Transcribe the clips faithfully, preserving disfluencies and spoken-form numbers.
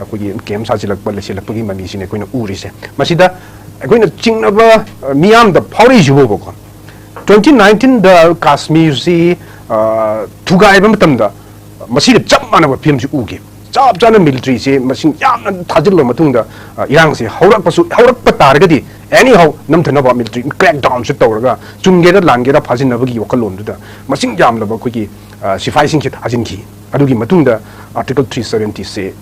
ꯑꯩꯈꯣꯏꯒꯤ ꯀꯦꯝ ꯁꯥꯖꯤꯜꯂꯛꯄ, ꯂꯩꯁꯤꯜꯂꯛꯄꯒꯤ ꯃꯃꯤꯁꯤꯅ ꯑꯩꯈꯣꯏꯅ ꯎꯔꯤꯁꯦ꯫ ꯃꯁꯤꯗ ꯑꯩꯈꯣꯏꯅ ꯆꯤꯡꯅꯕ, ꯑ, ꯃꯤꯌꯥꯝꯗ ꯐꯥꯎꯔꯛꯏꯁꯤꯕꯨꯕꯀꯣ, ꯇ꯭ꯋꯦꯟꯇꯤ ꯅꯥꯏꯟꯇꯤꯟꯗ ꯀꯥꯁꯃꯤꯔꯁꯤ, ꯑ, ꯊꯨꯒꯥꯏꯕ ꯃꯇꯝꯗ ꯃꯁꯤꯒ ꯆꯞ ꯃꯥꯟꯅꯕ ꯐꯤꯕꯝꯁꯤ ꯎꯈꯤ꯫ ꯆꯞ ꯆꯥꯅ ꯃꯤꯂꯤꯇ꯭ꯔꯤꯁꯦ ꯃꯁꯤꯡ ꯌꯥꯝꯅ ꯊꯥꯖꯤꯜꯂꯕ ꯃꯇꯨꯡꯗ, ꯑ, ꯏꯔꯥꯡꯁꯦ ꯍꯧꯔꯛꯄꯁꯨ, ꯍꯧꯔꯛꯄ ꯇꯥꯔꯒꯗꯤ anyhow ꯅꯝꯊꯅꯕ ꯃꯤꯂꯤꯇ꯭ꯔꯤ ꯀ꯭ꯔꯦꯛ ꯗꯥꯎꯟꯁꯦ ꯇꯧꯔꯒ, ꯆꯨꯝꯒꯦꯔꯥ ꯂꯥꯟꯒꯦꯔꯥ ꯐꯥꯖꯤꯟꯅꯕꯒꯤ ꯋꯥꯈꯜꯂꯣꯟꯗꯨꯗ ꯃꯁꯤꯡ ꯌꯥꯝꯂꯕ ꯑꯩꯈꯣꯏꯒꯤ, ꯑ, ꯁꯤꯐꯥꯏꯁꯤꯡꯁꯦ ꯊꯥꯖꯤꯟꯈꯤ꯫ ꯑꯗꯨꯒꯤ ꯃꯇꯨꯡꯗ ꯑꯥꯔꯇꯤꯀꯜ ꯊ꯭ꯔꯤ ꯁꯕꯦꯟꯇꯤꯁꯦ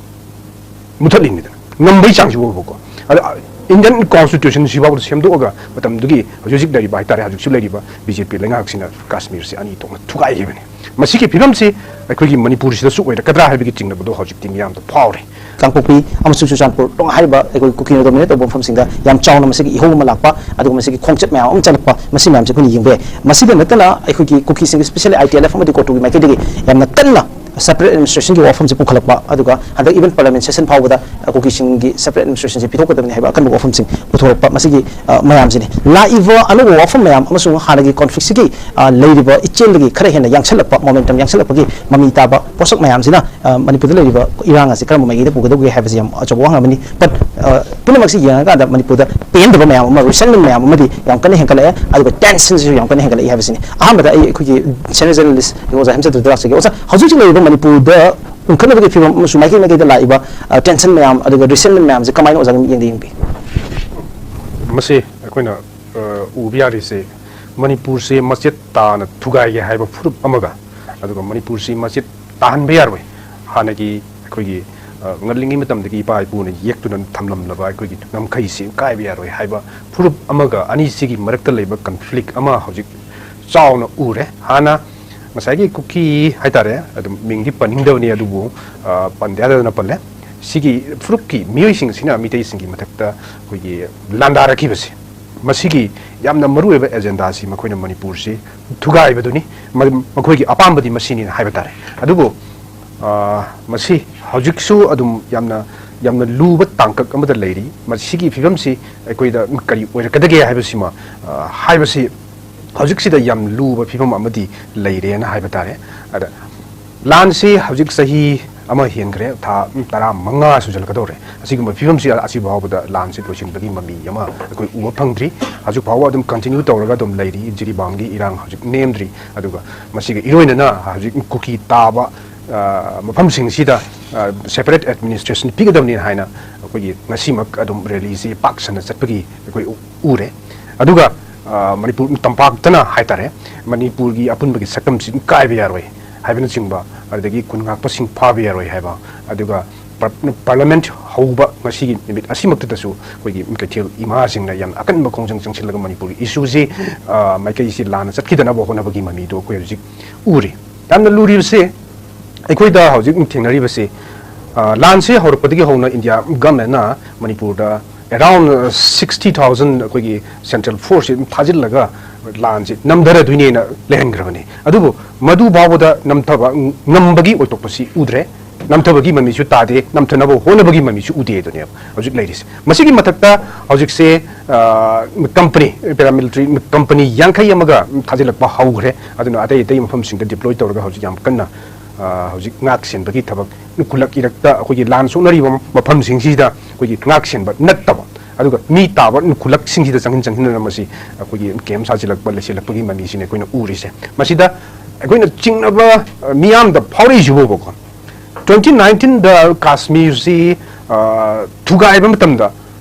ꯃꯨꯊꯠꯂꯤꯅꯤꯗꯅ, ꯉꯝꯕꯩ ꯆꯥꯡꯁꯤ ꯎꯕꯀꯣ꯫ ꯑꯗ, ꯑ, ꯏꯟꯗꯤꯌꯟ ꯀꯣꯟꯁꯇꯤꯇ꯭ꯌꯨꯁꯟꯁꯤꯐꯥꯎꯗ ꯁꯦꯝꯗꯣꯛꯑꯒ ꯃꯇꯝꯗꯨꯒꯤ ꯍꯧꯖꯤꯛ ꯍꯧꯖꯤꯛ ꯂꯩꯔꯤꯕ ꯍꯥꯏꯇꯥꯔꯦ, ꯍꯧꯖꯤꯛꯁꯨ ꯂꯩꯔꯤꯕ ꯕꯤ ꯖꯦ ꯄꯤ ꯂꯩꯉꯥꯛꯁꯤꯅ ꯀꯥꯁꯃꯤꯔꯁꯤ ꯑꯅꯤ ꯊꯣꯛꯅ ꯊꯨꯒꯥꯏꯈꯤꯕꯅꯤ꯫ ꯃꯁꯤꯒꯤ ꯐꯤꯕꯝꯁꯤ ꯑꯩꯈꯣꯏꯒꯤ ꯃꯅꯤꯄꯨꯔꯁꯤꯗꯁꯨ ꯑꯣꯏꯔꯛꯀꯗ꯭ꯔꯥ ꯍꯥꯏꯕꯒꯤ ꯆꯤꯡꯅꯕꯗꯣ ꯍꯧꯖꯤꯛꯇꯤ ꯃꯤꯌꯥꯝꯗ ꯐꯥꯎꯔꯦ꯫ ꯀꯥꯡꯄꯣꯛꯄꯤ ꯑꯃꯁꯨꯡ ꯆꯨꯔꯆꯥꯟꯄꯨꯔ ꯇꯣꯉꯥꯏ ꯍꯥꯏꯔꯤꯕ ꯑꯩꯈꯣꯏ ꯀꯨꯀꯤꯅ ꯗꯣꯃꯤꯅꯦꯠ ꯇꯧꯕ ꯃꯐꯝꯁꯤꯡꯗ ꯌꯥꯝ ꯆꯥꯎꯅ ꯃꯁꯤꯒꯤ ꯏꯍꯧ ꯑꯃ ꯂꯥꯛꯄ, ꯑꯗꯨꯒ ꯃꯁꯤꯒꯤ ꯈꯣꯡꯆꯠ ꯃꯌꯥꯝ ꯑꯃ ꯆꯠꯂꯛꯄ, ꯃꯁꯤ ꯃꯌꯥꯝꯁꯦ ꯑꯩꯈꯣꯏꯅ ꯌꯦꯡꯕ ꯌꯥꯏ꯫ ꯃꯁꯤꯗ ꯅꯠꯇꯅ ꯑꯩꯈꯣꯏꯒꯤ ꯀꯨꯀꯤꯁꯤꯡꯒꯤ, specially ꯑꯥꯏ ꯇꯤ ꯑꯦꯜ ꯑꯦꯐ ꯑꯃꯗꯤ ꯀꯣꯇꯨꯒꯤ ꯃꯥꯏꯀꯩꯗꯒꯤ ꯌꯥꯝꯅ ꯀꯟꯅ separate administration ꯒꯤ ꯋꯥꯐꯝꯁꯦ ꯄꯨꯈꯠꯂꯛꯄ, ꯑꯗꯨꯒ ꯍꯟꯗꯛ even parliament session ꯐꯥꯎꯕꯗ, ꯑ, ꯀꯨꯀꯤꯁꯤꯡꯒꯤ separate administration ꯁꯦ ꯄꯤꯊꯣꯛꯀꯗꯕꯅꯤ ꯍꯥꯏꯕ ꯑꯀꯟꯕ ꯋꯥꯐꯝꯁꯤꯡ ꯄꯨꯊꯣꯔꯛꯄ, ꯃꯁꯤꯒꯤ, ꯑ, ꯃꯌꯥꯝꯁꯤꯅꯤ꯫ ꯂꯥꯛꯏꯕ ꯑꯅꯧꯕ ꯋꯥꯐꯝ ꯃꯌꯥꯝ ꯑꯃꯁꯨꯡ ꯍꯥꯟꯅꯒꯤ conflict ꯁꯤꯒꯤ, ꯑ, ꯂꯩꯔꯤꯕ ꯏꯆꯦꯜꯗꯒꯤ ꯈꯔ ꯍꯦꯟꯅ ꯌꯥꯡꯁꯜꯂꯛꯄ, momentum ꯌꯥꯡꯁꯜꯂꯛꯄꯒꯤ ꯃꯃꯤ ꯇꯥꯕ ꯄꯣꯠꯁꯛ ꯃꯌꯥꯝꯁꯤꯅ, ꯑ, ꯃꯅꯤꯄꯨꯔꯗ ꯂꯩꯔꯤꯕ ꯏꯔꯥꯡ ꯑꯁꯤ ꯀꯔꯝꯕ ꯃꯥꯏꯀꯩꯗ ꯄꯨꯒꯗꯧꯒꯦ ꯍꯥꯏꯕꯁꯤ ꯌꯥꯝ ꯑꯆꯧꯕ ꯋꯥꯍꯪ ꯑꯃꯅꯤ꯫ But, ꯑ, ꯄꯨꯝꯅꯃꯛꯁꯤ ꯌꯦꯡꯉꯀꯥꯟꯗ ꯃꯅꯤꯄꯨꯔꯗ ꯄꯦꯟꯗꯕ ꯃꯌꯥꯝ ꯑꯃ, resentment ꯃꯌꯥꯝ ꯑꯃꯗꯤ ꯌꯥꯝ ꯀꯟꯅ ꯍꯦꯟꯒꯠꯂꯛꯑꯦ, ꯑꯗꯨꯒ tension ꯁꯤꯁꯨ ꯌꯥꯝ ꯀꯟꯅ ꯍꯦꯟꯒꯠꯂꯛꯏ ꯍꯥꯏꯕꯁꯤꯅꯤ꯫ ꯑꯍꯥꯟꯕꯗ ꯑꯩ ꯑꯩꯈꯣꯏꯒꯤ senior journalist ꯑꯣꯖꯥ ꯍꯦꯝꯆꯟꯗ꯭ꯔꯗ ꯂꯥꯛꯆꯒꯦ꯫ ꯑꯣꯖꯥ, ꯍꯧꯖꯤꯛ ꯍꯧꯖꯤꯛ ꯂꯩꯔꯤꯕ ꯃꯅꯤꯄꯨꯔꯗ ꯎꯪꯈꯠꯅꯕꯒꯤ ꯐꯤꯕꯝ ꯑꯃꯁꯨꯡ ꯃꯥꯏꯀꯩ ꯃꯥꯏꯀꯩꯗ ꯂꯥꯛꯏꯕ, ꯑ, tension ꯃꯌꯥꯝ, ꯑꯗꯨꯒ resentment ꯃꯌꯥꯝꯁꯦ ꯀꯃꯥꯏꯅ ꯑꯣꯖꯥꯒꯤ ꯃꯤꯠꯌꯦꯡꯗ ꯌꯦꯡꯕꯤ? ꯃꯁꯤ ꯑꯩꯈꯣꯏꯅ, ꯑ, ꯎꯕ ꯌꯥꯔꯤꯁꯦ, ꯃꯅꯤꯄꯨꯔꯁꯦ ꯃꯆꯦꯠ ꯇꯥꯅ ꯊꯨꯒꯥꯏꯒꯦ ꯍꯥꯏꯕ ꯐꯨꯔꯨꯞ ꯑꯃꯒ, ꯑꯗꯨꯒ ꯃꯅꯤꯄꯨꯔꯁꯤ ꯃꯆꯦꯠ ꯇꯥꯍꯟꯕ ꯌꯥꯔꯣꯏ, ꯍꯥꯟꯅꯒꯤ ꯑꯩꯈꯣꯏꯒꯤ, ꯑ, ꯉꯜꯂꯤꯉꯩ ꯃꯇꯝꯗꯒꯤ ꯏꯄꯥ ꯏꯄꯨꯅ ꯌꯦꯛꯇꯨꯅ ꯊꯝꯂꯝꯂꯕ ꯑꯩꯈꯣꯏꯒꯤ ꯉꯝꯈꯩꯁꯤ ꯀꯥꯏꯕ ꯌꯥꯔꯣꯏ ꯍꯥꯏꯕ ꯐꯨꯔꯨꯞ ꯑꯃꯒ ꯑꯅꯤꯁꯤꯒꯤ ꯃꯔꯛꯇ ꯂꯩꯕ conflict ꯑꯃ ꯍꯧꯖꯤꯛ ꯆꯥꯎꯅ ꯎꯔꯦ꯫ ꯍꯥꯟꯅ ꯉꯁꯥꯏꯒꯤ ꯀꯨꯀꯤ ꯍꯥꯏꯇꯥꯔꯦ, ꯑꯗꯨꯝ ꯃꯤꯡꯗꯤ ꯄꯟꯅꯤꯡꯗꯕꯅꯤ, ꯑꯗꯨꯕꯨ, ꯑ, ꯄꯟꯗ ꯌꯥꯗꯗꯅ ꯄꯜꯂꯦ꯫ ꯁꯤꯒꯤ ꯐꯨꯔꯨꯞꯀꯤ ꯃꯤꯑꯣꯏꯁꯤꯡꯁꯤꯅ ꯃꯤꯇꯩꯁꯤꯡꯒꯤ ꯃꯊꯛꯇ ꯑꯩꯈꯣꯏꯒꯤ ꯂꯥꯟꯗꯥꯔꯛꯈꯤꯕꯁꯦ, ꯃꯁꯤꯒꯤ ꯌꯥꯝꯅ ꯃꯔꯨꯑꯣꯏꯕ ꯑꯦꯖꯦꯟꯗꯥꯁꯤ ꯃꯈꯣꯏꯅ ꯃꯅꯤꯄꯨꯔꯁꯤ ꯊꯨꯒꯥꯏꯕꯗꯨꯅꯤ꯫ ꯃ-, ꯃꯈꯣꯏꯒꯤ ꯑꯄꯥꯝꯕꯗꯤ ꯃꯁꯤꯅꯤ ꯍꯥꯏꯕ ꯇꯥꯔꯦ꯫ ꯑꯗꯨꯕꯨ, ꯑ, ꯃꯁꯤ ꯍꯧꯖꯤꯛꯁꯨ ꯑꯗꯨꯝ ꯌꯥꯝꯅ, ꯌꯥꯝꯅ ꯂꯨꯕ ꯇꯥꯡꯀꯛ ꯑꯃꯗ ꯂꯩꯔꯤ꯫ ꯃꯁꯤꯒꯤ ꯐꯤꯕꯝꯁꯤ ꯑꯩꯈꯣꯏꯗ ꯀꯔꯤ ꯑꯣꯏꯔꯛꯀꯗꯒꯦ ꯍꯥꯏꯕꯁꯤꯃ, ꯑ, ꯍꯥꯏꯕꯁꯤ ꯍꯧꯖꯤꯛꯁꯤꯗ ꯌꯥꯝ ꯂꯨꯕ ꯐꯤꯕꯝ ꯑꯃꯗꯤ ꯂꯩꯔꯦꯅ ꯍꯥꯏꯕ ꯇꯥꯔꯦ꯫ ꯑꯗ ꯂꯥꯟꯁꯤ ꯍꯧꯖꯤꯛ ꯆꯍꯤ ꯑꯃ ꯍꯦꯟꯈ꯭ꯔꯦ, ꯊꯥ ꯇꯔꯥꯃꯉꯥ ꯁꯨꯖꯜꯂꯛꯀꯗꯧꯔꯦ꯫ ꯑꯁꯤꯒꯨꯝꯕ ꯐꯤꯕꯝꯁꯤ ꯑꯁꯤ ꯐꯥꯎꯕꯗ ꯂꯥꯟꯁꯤ ꯂꯣꯏꯁꯤꯟꯕꯒꯤ ꯃꯃꯤ ꯑꯃ ꯑꯩꯈꯣꯏ ꯎꯕ ꯐꯪꯗ꯭ꯔꯤ꯫ ꯍꯧꯖꯤꯛ ꯐꯥꯎꯕ ꯑꯗꯨꯝ ꯀꯟꯇꯤꯅ꯭ꯌꯨ ꯇꯧꯔꯒ ꯑꯗꯨꯝ ꯂꯩꯔꯤ꯫ ꯖꯤꯔꯤꯕꯥꯝꯒꯤ ꯏꯔꯥꯡ ꯍꯧꯖꯤꯛ ꯅꯦꯝꯗ꯭ꯔꯤ꯫ ꯑꯗꯨꯒ ꯃꯁꯤꯒ ꯏꯔꯣꯏꯅꯅ ꯍꯧꯖꯤꯛ ꯀꯨꯀꯤ ꯇꯥꯕ, ꯑ, ꯃꯐꯝꯁꯤꯡꯁꯤꯗ, ꯑ, ꯁꯦꯄꯔꯦꯠ ꯑꯦꯗꯃꯤꯅꯤꯁꯇ꯭ꯔꯦꯁꯟ ꯄꯤꯒꯗꯕꯅꯤ ꯍꯥꯏꯅ ꯑꯩꯈꯣꯏꯒꯤ ꯉꯁꯤꯃꯛ ꯑꯗꯨꯝ ꯔꯦꯂꯤꯁꯤ ꯄꯥꯛ ꯁꯟꯅ ꯆꯠꯄꯒꯤ ꯑꯩꯈꯣꯏ ꯎ-, ꯎꯔꯦ꯫ ꯑꯗꯨꯒ, ꯑ, ꯃꯅꯤꯄꯨꯔ ꯇꯝꯄꯥꯛꯇꯅ ꯍꯥꯏꯇꯥꯔꯦ, ꯃꯅꯤꯄꯨꯔꯒꯤ ꯑꯄꯨꯟꯕꯒꯤ ꯁꯛꯇꯝꯁꯤ ꯀꯥꯏꯕ ꯌꯥꯔꯣꯏ ꯍꯥꯏꯕꯅꯆꯤꯡꯕ, ꯑꯗꯨꯗꯒꯤ ꯈꯨꯟ ꯉꯥꯛꯄꯁꯤꯡ ꯐꯥꯕ ꯌꯥꯔꯣꯏ ꯍꯥꯏꯕ, ꯑꯗꯨꯒ ꯄꯥꯔ-, ꯄꯥꯔꯂꯤꯌꯥꯃꯦꯟꯠ ꯍꯧꯕ ꯉꯁꯤꯒꯤ ꯅꯨꯃꯤꯠ ꯑꯁꯤꯃꯛꯇꯗꯁꯨ ꯑꯩꯈꯣꯏꯒꯤ ꯀꯩꯊꯦꯜ ꯏꯃꯥꯁꯤꯡꯅ ꯌꯥꯝꯅ ꯑꯀꯟꯕ ꯈꯣꯡꯖꯪ ꯆꯪꯁꯤꯜꯂꯒ ꯃꯅꯤꯄꯨꯔꯒꯤ ꯏꯁꯨꯁꯤ, ꯑ, ꯃꯥꯏꯀꯩꯁꯤ ꯂꯥꯟꯅ ꯆꯠꯈꯤꯗꯅꯕ ꯍꯣꯠꯅꯕꯒꯤ ꯃꯃꯤꯗꯨ ꯑꯩꯈꯣꯏ ꯍꯧꯖꯤꯛ ꯎꯔꯤ꯫ ꯌꯥꯝꯅ ꯂꯨꯔꯤꯕꯁꯦ, ꯑꯩꯈꯣꯏꯗ ꯍꯧꯖꯤꯛ ꯊꯦꯡꯅꯔꯤꯕꯁꯦ, ꯑ, ꯂꯥꯟꯁꯦ ꯍꯧꯔꯛꯄꯗꯒꯤ ꯍꯧꯅ ꯏꯟꯗꯤꯌꯥ ꯒꯃꯦꯟꯅ ꯃꯅꯤꯄꯨꯔꯗ around sixty thousand ꯑꯩꯈꯣꯏꯒꯤ ꯁꯦꯟꯇ꯭ꯔꯦꯜ ꯐꯣꯔꯁꯁꯤ ꯑꯗꯨꯝ ꯊꯥꯖꯤꯜꯂꯒ ꯂꯥꯟꯁꯤ ꯅꯝꯊꯔꯗꯣꯏꯅꯦꯅ ꯂꯩꯍꯟꯈ꯭ꯔꯕꯅꯤ꯫ ꯑꯗꯨꯕꯨ ꯃꯗꯨ ꯐꯥꯎꯕꯗ ꯅꯝꯊꯕ ꯉꯝꯕꯒꯤ ꯑꯣꯏꯊꯣꯛꯄꯁꯤ ꯎꯗ꯭ꯔꯦ꯫ ꯅꯝꯊꯕꯒꯤ ꯃꯃꯤꯁꯨ ꯇꯥꯗꯦ, ꯅꯝꯊꯅꯕ ꯍꯣꯠꯅꯕꯒꯤ ꯃꯃꯤꯁꯨ ꯎꯗꯦ ꯑꯗꯨꯅꯦꯕ ꯍꯧꯖꯤꯛ ꯂꯩꯔꯤꯁꯦ꯫ ꯃꯁꯤꯒꯤ ꯃꯊꯛꯇ ꯍꯧꯖꯤꯛꯁꯦ, ꯑ, ꯀꯝꯄꯅꯤ, ꯄꯦꯔꯥꯃꯤꯂꯤꯇꯔꯤ ꯀꯝꯄꯅꯤ ꯌꯥꯡꯈꯩ ꯑꯃꯒ ꯊꯥꯖꯤꯜꯂꯛꯄ ꯍꯧꯈ꯭ꯔꯦ꯫ ꯑꯗꯨꯅ ꯑꯇꯩ ꯑꯇꯩ ꯃꯐꯝꯁꯤꯡꯗ ꯗꯤꯄ꯭ꯂꯣꯏ ꯇꯧꯔꯒ ꯍꯧꯖꯤꯛ ꯌꯥꯝ ꯀꯟꯅ, ꯑ, ꯍꯧꯖꯤꯛ ꯉꯥꯛ ꯁꯦꯟꯕꯒꯤ ꯊꯕꯛ, ꯈꯨꯜꯂꯛ ꯏꯔꯛꯇ ꯑꯩꯈꯣꯏꯒꯤ ꯂꯥꯟ ꯁꯣꯛꯅꯔꯤꯕ ꯃꯐꯝꯁꯤꯡꯁꯤꯗ ꯑꯩꯈꯣꯏꯒꯤ ꯉꯥꯛ ꯁꯦꯟꯕ ꯅꯠꯇꯕ, ꯑꯗꯨꯒ ꯃꯤ ꯇꯥꯕ ꯈꯨꯜꯂꯛꯁꯤꯡꯁꯤꯗ ꯆꯪꯁꯤꯟ ꯆꯪꯁꯤꯟꯗꯅ ꯃꯁꯤ ꯑꯩꯈꯣꯏꯒꯤ ꯀꯦꯝ ꯁꯥꯖꯤꯜꯂꯛꯄ, ꯂꯩꯁꯤꯜꯂꯛꯄꯒꯤ ꯃꯃꯤꯁꯤꯅꯦ ꯑꯩꯈꯣꯏꯅ ꯎꯔꯤꯁꯦ꯫ ꯃꯁꯤꯗ ꯑꯩꯈꯣꯏꯅ ꯆꯤꯡꯅꯕ, ꯑ, ꯃꯤꯌꯥꯝꯗ ꯐꯥꯎꯔꯛꯏꯁꯤꯕꯨꯕꯀꯣ, twenty nineteenꯗ ꯀꯥꯁꯃꯤꯔꯁꯤ, ꯑ, ꯊꯨꯒꯥꯏꯕ ꯃꯇꯝꯗ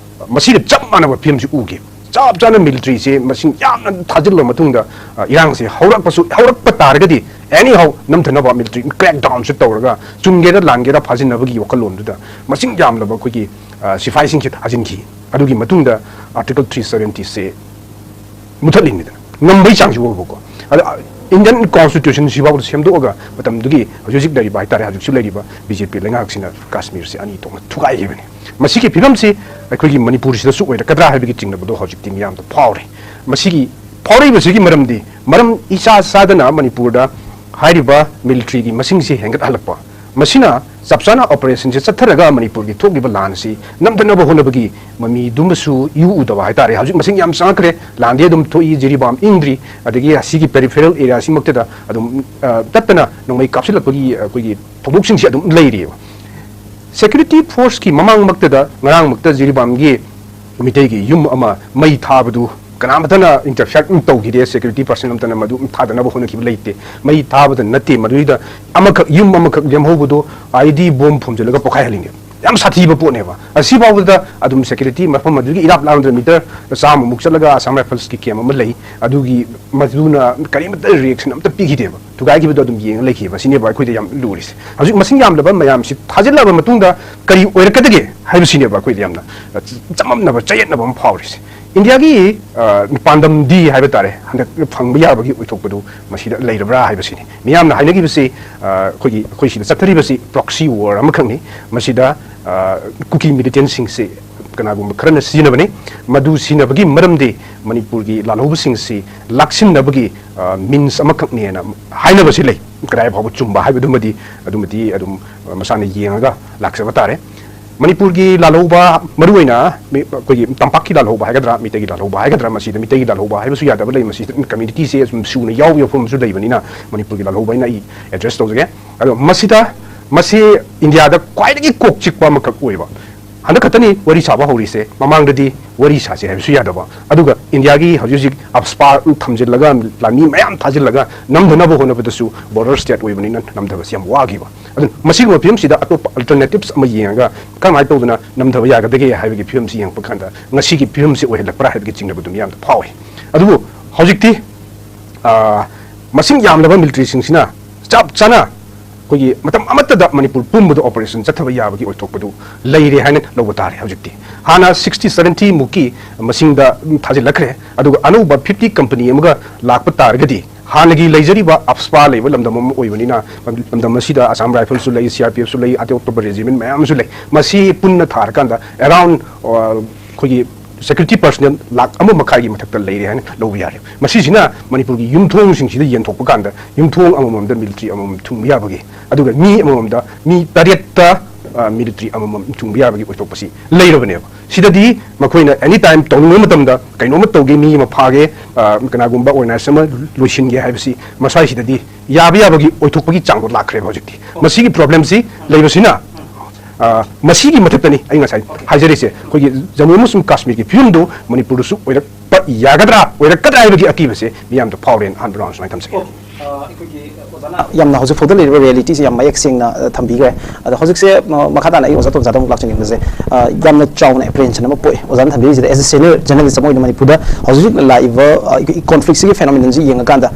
ꯃꯁꯤꯒ ꯆꯞ ꯃꯥꯟꯅꯕ ꯐꯤꯕꯝꯁꯤ ꯎꯈꯤ꯫ ꯆꯞ ꯆꯥꯅ ꯃꯤꯂꯤꯇꯔꯤꯁꯦ ꯃꯁꯤꯡ ꯌꯥꯝꯅ ꯊꯥꯖꯤꯜꯂꯕ ꯃꯇꯨꯡꯗ, ꯑ, ꯏꯔꯥꯡꯁꯦ ꯍꯧꯔꯛꯄꯁꯨ, ꯍꯧꯔꯛꯄ ꯇꯥꯔꯒꯗꯤ anyhow ꯅꯝꯊꯅꯕ ꯃꯤꯂꯤꯇꯔꯤ ꯀ꯭ꯔꯦꯛ ꯗꯥꯎꯟꯁꯦ ꯇꯧꯔꯒ ꯆꯨꯝꯒꯦꯔꯥ ꯂꯥꯟꯒꯦꯔꯥ ꯐꯥꯖꯤꯟꯅꯕꯒꯤ ꯋꯥꯈꯜꯂꯣꯟꯗꯨꯗ ꯃꯁꯤꯡ ꯌꯥꯝꯂꯕ ꯑꯩꯈꯣꯏꯒꯤ, ꯑ, ꯁꯤꯐꯥꯏꯁꯤꯡꯁꯦ ꯊꯥꯖꯤꯟꯈꯤ꯫ ꯑꯗꯨꯒꯤ ꯃꯇꯨꯡꯗ Article three seventyꯁꯦ ꯃꯨꯊꯠꯂꯤꯅꯤꯗꯅ, ꯉꯝꯕꯩ ꯆꯥꯡꯁꯤ ꯎꯕꯀꯣ꯫ ꯑꯗ, ꯑ, Indian Constitutionꯁꯤ ꯐꯥꯎꯕꯗ ꯁꯦꯝꯗꯣꯛꯑꯒ ꯃꯇꯝꯗꯨꯒꯤ ꯍꯧꯖꯤꯛ ꯍꯧꯖꯤꯛ ꯂꯩꯔꯤꯕ ꯍꯥꯏꯇꯥꯔꯦ, ꯍꯧꯖꯤꯛꯁꯨ ꯂꯩꯔꯤꯕ ꯕꯤ ꯖꯦ ꯄꯤ ꯂꯩꯉꯥꯛꯁꯤꯅ ꯀꯥꯁꯃꯤꯔꯁꯤ ꯑꯅꯤ ꯊꯣꯛꯅ ꯊꯨꯒꯥꯏꯈꯤꯕꯅꯤ꯫ ꯃꯁꯤꯒꯤ ꯐꯤꯕꯝꯁꯤ ꯑꯩꯈꯣꯏꯒꯤ ꯃꯅꯤꯄꯨꯔꯁꯤꯗꯁꯨ ꯑꯣꯏꯔꯛꯀꯗ꯭ꯔꯥ ꯍꯥꯏꯕꯒꯤ ꯆꯤꯡꯅꯕꯗꯣ ꯍꯧꯖꯤꯛꯇꯤ ꯃꯤꯌꯥꯝꯗ ꯐꯥꯎꯔꯦ꯫ ꯃꯁꯤꯒꯤ ꯐꯥꯎꯔꯛꯏꯕꯁꯤꯒꯤ ꯃꯔꯝꯗꯤ, ꯃꯔꯝ ꯏꯆꯥ ꯆꯥꯗꯅ ꯃꯅꯤꯄꯨꯔꯗ ꯍꯥꯏꯔꯤꯕ ꯃꯤꯂꯤꯇꯔꯤꯒꯤ ꯃꯁꯤꯡꯁꯤ ꯍꯦꯟꯒꯠꯍꯜꯂꯛꯄ, ꯃꯁꯤꯅ ꯆꯞ ꯆꯥꯅ ꯑꯣꯄꯔꯦꯁꯟꯁꯦ ꯆꯠꯊꯔꯒ ꯃꯅꯤꯄꯨꯔꯒꯤ ꯊꯣꯛꯂꯤꯕ ꯂꯥꯟꯁꯤ ꯅꯝꯊꯅꯕ ꯍꯣꯠꯅꯕꯒꯤ ꯃꯃꯤꯗꯨꯃꯁꯨ ꯏꯎ ꯎꯗꯕ ꯍꯥꯏꯇꯥꯔꯦ꯫ ꯍꯧꯖꯤꯛ ꯃꯁꯤꯡ ꯌꯥꯝ ꯆꯪꯉꯛꯈ꯭ꯔꯦ, ꯂꯥꯟꯗꯤ ꯑꯗꯨꯝ ꯊꯣꯛꯏ, ꯖꯤꯔꯤꯕꯥꯝ ꯏꯪꯗ꯭ꯔꯤ, ꯑꯗꯒꯤ ꯑꯁꯤꯒꯤ ꯄꯦꯔꯤꯐꯦꯔꯦꯜ ꯑꯦꯔꯤꯌꯥꯁꯤꯃꯛꯇꯗ ꯑꯗꯨꯝ ꯇꯠꯇꯅ ꯅꯣꯡꯃꯩ ꯀꯥꯞꯁꯤꯜꯂꯛꯄꯒꯤ ꯑꯩꯈꯣꯏꯒꯤ ꯊꯧꯗꯣꯛꯁꯤꯡꯁꯤ ꯑꯗꯨꯝ ꯂꯩꯔꯤꯑꯕ꯫ ꯁꯦꯀ꯭ꯌꯨꯔꯤꯇꯤ ꯐꯣꯔꯁꯀꯤ ꯃꯃꯥꯡꯃꯛꯇꯗ ꯉꯔꯥꯡꯃꯛꯇ ꯖꯤꯔꯤꯕꯥꯝꯒꯤ ꯃꯤꯇꯩꯒꯤ ꯌꯨꯝ ꯑꯃ ꯃꯩ ꯊꯥꯕꯗꯨ ꯀꯅꯥꯃꯠꯇꯅ ꯏꯟꯇꯔꯐꯤꯌꯔ ꯇꯧꯈꯤꯗꯦ꯫ ꯁꯦꯀ꯭ꯌꯨꯔꯤꯇꯤ ꯄꯥꯔꯁꯟ ꯑꯃꯠꯇꯅ ꯃꯗꯨ ꯊꯥꯗꯅꯕ ꯍꯣꯠꯅꯈꯤꯕ ꯂꯩꯇꯦ꯫ ꯃꯩ ꯊꯥꯕꯗ ꯅꯠꯇꯦ, ꯃꯗꯨꯗ ꯑꯃꯈꯛ, ꯌꯨꯝ ꯑꯃꯈꯛ ꯂꯦꯝꯍꯧꯕꯗꯣ ꯑꯥꯏ ꯏ ꯗꯤ ꯕꯣꯝ ꯐꯨꯝꯖꯤꯜꯂꯒ ꯄꯣꯈꯥꯏꯍꯜꯂꯤꯅꯦ꯫ ꯌꯥꯝ ꯁꯥꯊꯤꯕ ꯄꯣꯠꯅꯦꯕ꯫ ꯑꯁꯤꯐꯥꯎꯕꯗ ꯑꯗꯨꯝ ꯁꯦꯀ꯭ꯌꯨꯔꯤꯇꯤ ꯃꯐꯝ ꯑꯗꯨꯒꯤ ꯏꯔꯥꯞ ꯂꯥꯞꯅ ꯃꯤꯇꯔ ꯆꯥꯝꯃꯃꯨꯛ ꯆꯠꯂꯒ ꯑꯁꯥꯝ ꯔꯥꯏꯐꯜꯁꯀꯤ ꯀꯦꯝ ꯑꯃ ꯂꯩ꯫ ꯑꯗꯨꯒꯤ ꯃꯗꯨꯅ ꯀꯔꯤꯃꯠꯇ ꯔꯤꯌꯦꯛꯁꯟ ꯑꯝꯇ ꯄꯤꯈꯤꯗꯦꯕ꯫ ꯊꯨꯒꯥꯏꯈꯤꯕꯗꯣ ꯑꯗꯨꯝ ꯌꯦꯡꯉ ꯂꯩꯈꯤꯕ꯫ ꯁꯤꯅꯦꯕ ꯑꯩꯈꯣꯏꯗ ꯌꯥꯝ ꯂꯨꯔꯤꯁꯦ꯫ ꯍꯧꯖꯤꯛ ꯃꯁꯤꯡ ꯌꯥꯝꯂꯕ ꯃꯌꯥꯝꯁꯤ ꯊꯥꯖꯤꯜꯂꯕ ꯃꯇꯨꯡꯗ ꯀꯔꯤ ꯑꯣꯏꯔꯛꯀꯗꯒꯦ ꯍꯥꯏꯕꯁꯤꯅꯦꯕ ꯑꯩꯈꯣꯏꯗ ꯌꯥꯝꯅ ꯆꯃꯝꯅꯕ, ꯆꯌꯦꯠꯅꯕ ꯑꯃ ꯐꯥꯎꯔꯤꯁꯦ꯫ ꯏꯟꯗꯤꯌꯥꯒꯤ ꯄꯥꯟꯗꯝꯗꯤ ꯍꯥꯏꯕ ꯇꯥꯔꯦ, ꯍꯟꯗꯛ ꯐꯪꯕ ꯌꯥꯕꯒꯤ ꯑꯣꯏꯊꯣꯛꯄꯗꯨ ꯃꯁꯤꯗ ꯂꯩꯔꯕ꯭ꯔꯥ ꯍꯥꯏꯕꯁꯤꯅꯤ꯫ ꯃꯤꯌꯥꯝꯅ ꯍꯥꯏꯅꯈꯤꯕꯁꯤ, ꯑꯩꯈꯣꯏꯒꯤ, ꯑꯩꯈꯣꯏ ꯁꯤꯗ ꯆꯠꯊꯔꯤꯕꯁꯤ ꯄ꯭ꯔꯣꯛꯁꯤ ꯋꯥꯔ ꯑꯃꯈꯛꯅꯤ꯫ ꯃꯁꯤꯗ ꯀꯨꯀꯤ ꯃꯤꯂꯤꯇꯦꯟꯁꯤꯡꯁꯤ ꯀꯅꯥꯒꯨꯝꯕ ꯈꯔꯅ ꯁꯤꯖꯤꯟꯅꯕꯅꯤ꯫ ꯃꯗꯨ ꯁꯤꯖꯤꯟꯅꯕꯒꯤ ꯃꯔꯝꯗꯤ ꯃꯅꯤꯄꯨꯔꯒꯤ ꯂꯥꯜꯍꯧꯕꯁꯤꯡꯁꯤ ꯂꯥꯛꯁꯤꯟꯅꯕꯒꯤ ꯃꯤꯟꯁ ꯑꯃꯈꯛꯅꯦꯅ ꯍꯥꯏꯅꯕꯁꯤ ꯂꯩ꯫ ꯀꯗꯥꯏ ꯐꯥꯎꯕ ꯆꯨꯝꯕ ꯍꯥꯏꯕꯗꯨꯃꯗꯤ ꯑꯗꯨꯃꯗꯤ ꯑꯗꯨꯝ ꯃꯁꯥꯅ ꯌꯦꯡꯉꯒ ꯂꯥꯛꯆꯕ ꯇꯥꯔꯦ꯫ ꯃꯅꯤꯄꯨꯔꯒꯤ ꯂꯥꯜꯍꯧꯕ, ꯃꯔꯨꯑꯣꯏꯅ ꯑꯩꯈꯣꯏꯒꯤ ꯇꯝꯄꯥꯛꯀꯤ ꯂꯥꯜꯍꯧꯕ ꯍꯥꯏꯒꯗ꯭ꯔꯥ, ꯃꯤꯇꯩꯒꯤ ꯂꯥꯜꯍꯧꯕ ꯍꯥꯏꯒꯗ꯭ꯔꯥ, ꯃꯁꯤꯗ ꯃꯤꯇꯩꯒꯤ ꯂꯥꯜꯍꯧꯕ ꯍꯥꯏꯕꯁꯨ ꯌꯥꯗꯕ ꯂꯩ꯫ ꯃꯁꯤꯗ ꯀꯝꯃ꯭ꯌꯨꯅꯤꯇꯤꯁꯦ ꯁꯨꯝ ꯁꯨꯅ ꯌꯥꯎꯕ ꯌꯥꯎꯐꯝꯁꯨ ꯂꯩꯕꯅꯤꯅ ꯃꯅꯤꯄꯨꯔꯒꯤ ꯂꯥꯜꯍꯧꯕ ꯍꯥꯏꯅ ꯑꯩ ꯑꯦꯗ꯭ꯔꯦꯁ ꯇꯧꯖꯒꯦ꯫ ꯑꯗꯣ ꯃꯁꯤꯗ, ꯃꯁꯤ ꯏꯟꯗꯤꯌꯥꯗ ꯈ꯭ꯋꯥꯏꯗꯒꯤ ꯀꯣꯛ ꯆꯤꯛꯄ ꯑꯃꯈꯛ ꯑꯣꯏꯕ꯫ ꯍꯟꯗꯛ ꯈꯛꯇꯅꯤ ꯋꯥꯔꯤ ꯁꯥꯕ ꯍꯧꯔꯤꯁꯦ, ꯃꯃꯥꯡꯗꯗꯤ ꯋꯥꯔꯤ ꯁꯥꯁꯦ ꯍꯥꯏꯕꯁꯨ ꯌꯥꯗꯕ꯫ ꯑꯗꯨꯒ ꯏꯟꯗꯤꯌꯥꯒꯤ ꯍꯧꯖꯤꯛ ꯍꯧꯖꯤꯛ ꯑꯞꯁꯄꯥ ꯊꯝꯖꯤꯜꯂꯒ, ꯂꯥꯟꯃꯤ ꯃꯌꯥꯝ ꯊꯥꯖꯤꯜꯂꯒ ꯅꯝꯊꯅꯕ ꯍꯣꯠꯅꯕꯗꯁꯨ ꯕꯣꯔꯗꯔ ꯁ꯭ꯇꯦꯠ ꯑꯣꯏꯕꯅꯤꯅ ꯅꯝꯊꯕꯁꯤ ꯌꯥꯝ ꯋꯥꯈꯤꯕ꯫ ꯑꯗꯨꯅ ꯃꯁꯤꯒꯨꯝꯕ ꯐꯤꯕꯝꯁꯤꯗ ꯑꯇꯣꯞꯄ ꯑꯜꯇꯔꯅꯦꯇꯤꯞꯁ ꯑꯃ ꯌꯦꯡꯉꯒ ꯀꯔꯝꯍꯥꯏꯅ ꯇꯧꯗꯅ ꯅꯝꯊꯕ ꯌꯥꯒꯗꯒꯦ ꯍꯥꯏꯕꯒꯤ ꯐꯤꯕꯝꯁꯤ ꯌꯦꯡꯉꯛꯄ ꯀꯥꯟꯗ ꯉꯁꯤꯒꯤ ꯐꯤꯕꯝꯁꯤ ꯑꯣꯏꯍꯜꯂꯛꯄ꯭ꯔꯥ ꯍꯥꯏꯕꯒꯤ ꯆꯤꯡꯅꯕꯗꯨ ꯃꯤꯌꯥꯝꯗ ꯐꯥꯎꯏ꯫ ꯑꯗꯨꯕꯨ ꯍꯧꯖꯤꯛꯇꯤ, ꯑ, ꯃꯁꯤꯡ ꯌꯥꯝꯂꯕ ꯃꯤꯂꯤꯇ꯭ꯔꯤꯁꯤꯡꯁꯤꯅ ꯆꯞ ꯆꯥꯅ ꯑꯩꯈꯣꯏꯒꯤ ꯃꯇꯝ ꯑꯃꯠꯇꯗ ꯃꯅꯤꯄꯨꯔ ꯄꯨꯝꯕꯗ ꯑꯣꯄꯔꯦꯁꯟ ꯆꯠꯊꯕ ꯌꯥꯕꯒꯤ ꯑꯣꯏꯊꯣꯛꯄꯗꯨ ꯂꯩꯔꯦ ꯍꯥꯏꯅ ꯂꯧꯕ ꯇꯥꯔꯦ꯫ ꯍꯧꯖꯤꯛꯇꯤ ꯍꯥꯟꯅ ꯁꯤꯛꯁꯇꯤ ꯁꯚꯦꯟꯇꯤ ꯃꯨꯛꯀꯤ ꯃꯁꯤꯡꯗ ꯊꯥꯖꯤꯜꯂꯛꯈ꯭ꯔꯦ, ꯑꯗꯨꯒ ꯑꯅꯧꯕ ꯐꯤꯐꯇꯤ ꯀꯝꯄꯅꯤ ꯑꯃꯒ ꯂꯥꯛꯄ ꯇꯥꯔꯒꯗꯤ ꯍꯥꯟꯅꯒꯤ ꯂꯩꯖꯔꯤꯕ ꯑꯞꯁꯄꯥ ꯂꯩꯕ ꯂꯝꯗꯝ ꯑꯃ ꯑꯣꯏꯕꯅꯤꯅ, ꯂꯝꯗꯝ ꯑꯁꯤꯗ ꯑꯁꯥꯝ ꯔꯥꯏꯐꯜꯁꯨ ꯂꯩ, ꯁꯤ ꯑꯥꯔ ꯄꯤ ꯑꯦꯐꯁꯨ ꯂꯩ, ꯑꯇꯩ ꯑꯇꯣꯞꯄ ꯔꯦꯖꯤꯃꯦꯟ ꯃꯌꯥꯝ ꯑꯃꯁꯨ ꯂꯩ꯫ ꯃꯁꯤ ꯄꯨꯟꯅ ꯊꯥꯔꯀꯥꯟꯗ ꯑꯦꯔꯥꯎꯟ, ꯑ, ꯑꯩꯈꯣꯏꯒꯤ Security personnel ꯂꯥꯈ ꯑꯃ ꯃꯈꯥꯏꯒꯤ ꯃꯊꯛꯇ ꯂꯩꯔꯦ ꯍꯥꯏꯅ ꯂꯧꯕ ꯌꯥꯔꯦ꯫ ꯃꯁꯤꯁꯤꯅ ꯃꯅꯤꯄꯨꯔꯒꯤ ꯌꯨꯝꯊꯣꯡꯁꯤꯡꯁꯤꯗ ꯌꯦꯟꯊꯣꯛꯄ ꯀꯥꯟꯗ ꯌꯨꯝꯊꯣꯡ ꯑꯃꯃꯝꯗ military ꯑꯃꯃꯝ ꯊꯨꯡꯕ ꯌꯥꯕꯒꯤ, ꯑꯗꯨꯒ ꯃꯤ ꯑꯃꯃꯝꯗ ꯃꯤ ꯇꯔꯦꯠꯇ military ꯑꯃꯃꯝ ꯊꯨꯡꯕ ꯌꯥꯕꯒꯤ ꯑꯣꯏꯊꯣꯛꯄꯁꯤ ꯂꯩꯔꯕꯅꯦꯕ꯫ ꯁꯤꯗꯗꯤ ꯃꯈꯣꯏꯅ any time ꯇꯧꯅꯤꯡꯕ ꯃꯇꯝꯗ ꯀꯩꯅꯣꯝꯃ ꯇꯧꯒꯦ, ꯃꯤ ꯑꯃ ꯐꯥꯒꯦ, ꯀꯅꯥꯒꯨꯝꯕ organization ꯑꯃ ꯂꯣꯏꯁꯤꯟꯒꯦ ꯍꯥꯏꯕꯁꯤ ꯃꯁꯥꯏꯁꯤꯗꯗꯤ ꯌꯥꯕ ꯌꯥꯕꯒꯤ ꯑꯣꯏꯊꯣꯛꯄꯒꯤ ꯆꯥꯡꯗꯣ ꯂꯥꯛꯈ꯭ꯔꯦꯕ ꯍꯧꯖꯤꯛꯇꯤ꯫ ꯃꯁꯤꯒꯤ problemꯁꯤ ꯂꯩꯕꯁꯤꯅ, ꯃꯁꯤꯒꯤ ꯃꯊꯛꯇꯅꯤ ꯑꯩ ꯉꯁꯥꯏ ꯍꯥꯏꯖꯔꯤꯁꯦ, ꯑꯩꯈꯣꯏꯒꯤ ꯖꯝꯃꯨ ꯑꯃꯁꯨꯡ ꯀꯥꯁꯃꯤꯔꯒꯤ ꯐꯤꯕꯝꯗꯨ ꯃꯅꯤꯄꯨꯔꯗꯁꯨ ꯑꯣꯏꯔꯛꯄ ꯌꯥꯒꯗ꯭ꯔꯥ, ꯑꯣꯏꯔꯛꯀꯗ꯭ꯔꯥ ꯍꯥꯏꯕꯒꯤ ꯑꯀꯤꯕꯁꯦ ꯃꯤꯌꯥꯝꯗ ꯐꯥꯎꯔꯦꯅ ꯑꯍꯥꯟꯕ round ꯁꯨꯃꯥꯏꯅ ꯊꯝꯖꯒꯦ꯫ ꯑꯩꯈꯣꯏꯒꯤ ꯑꯣꯖꯥꯅ ꯌꯥꯝꯅ ꯍꯧꯖꯤꯛ ꯐꯥꯎꯗ ꯂꯩꯔꯤꯕ realityꯁꯦ ꯌꯥꯝ ꯃꯌꯦꯛ ꯁꯦꯡꯅ ꯑ, ꯊꯝꯕꯤꯈ꯭ꯔꯦ꯫ ꯑꯗꯣ ꯍꯧꯖꯤꯛꯁꯦ ꯃ- ꯃꯈꯥ ꯇꯥꯅ ꯑꯩ ꯑꯣꯖꯥ ꯇꯣꯝꯆꯥꯗ ꯑꯃꯨꯛ ꯂꯥꯛꯆꯅꯤꯡꯕꯁꯦ, ꯑ, ꯌꯥꯝꯅ ꯆꯥꯎꯅ apprehension ꯑꯃ ꯄꯣꯛꯑꯦ ꯑꯣꯖꯥꯅ ꯊꯝꯕꯤꯔꯤꯁꯤꯗ꯫ As a senior journalist ꯑꯃ ꯑꯣꯏꯅ ꯃꯅꯤꯄꯨꯔꯗ ꯍꯧꯖꯤꯛ ꯍꯧꯖꯤꯛ ꯂꯥꯛꯏꯕ ꯑ, ꯑꯩꯈꯣꯏꯒꯤ conflictꯁꯤꯒꯤ phenomenonꯁꯤ ꯌꯦꯡꯉꯀꯥꯟꯗ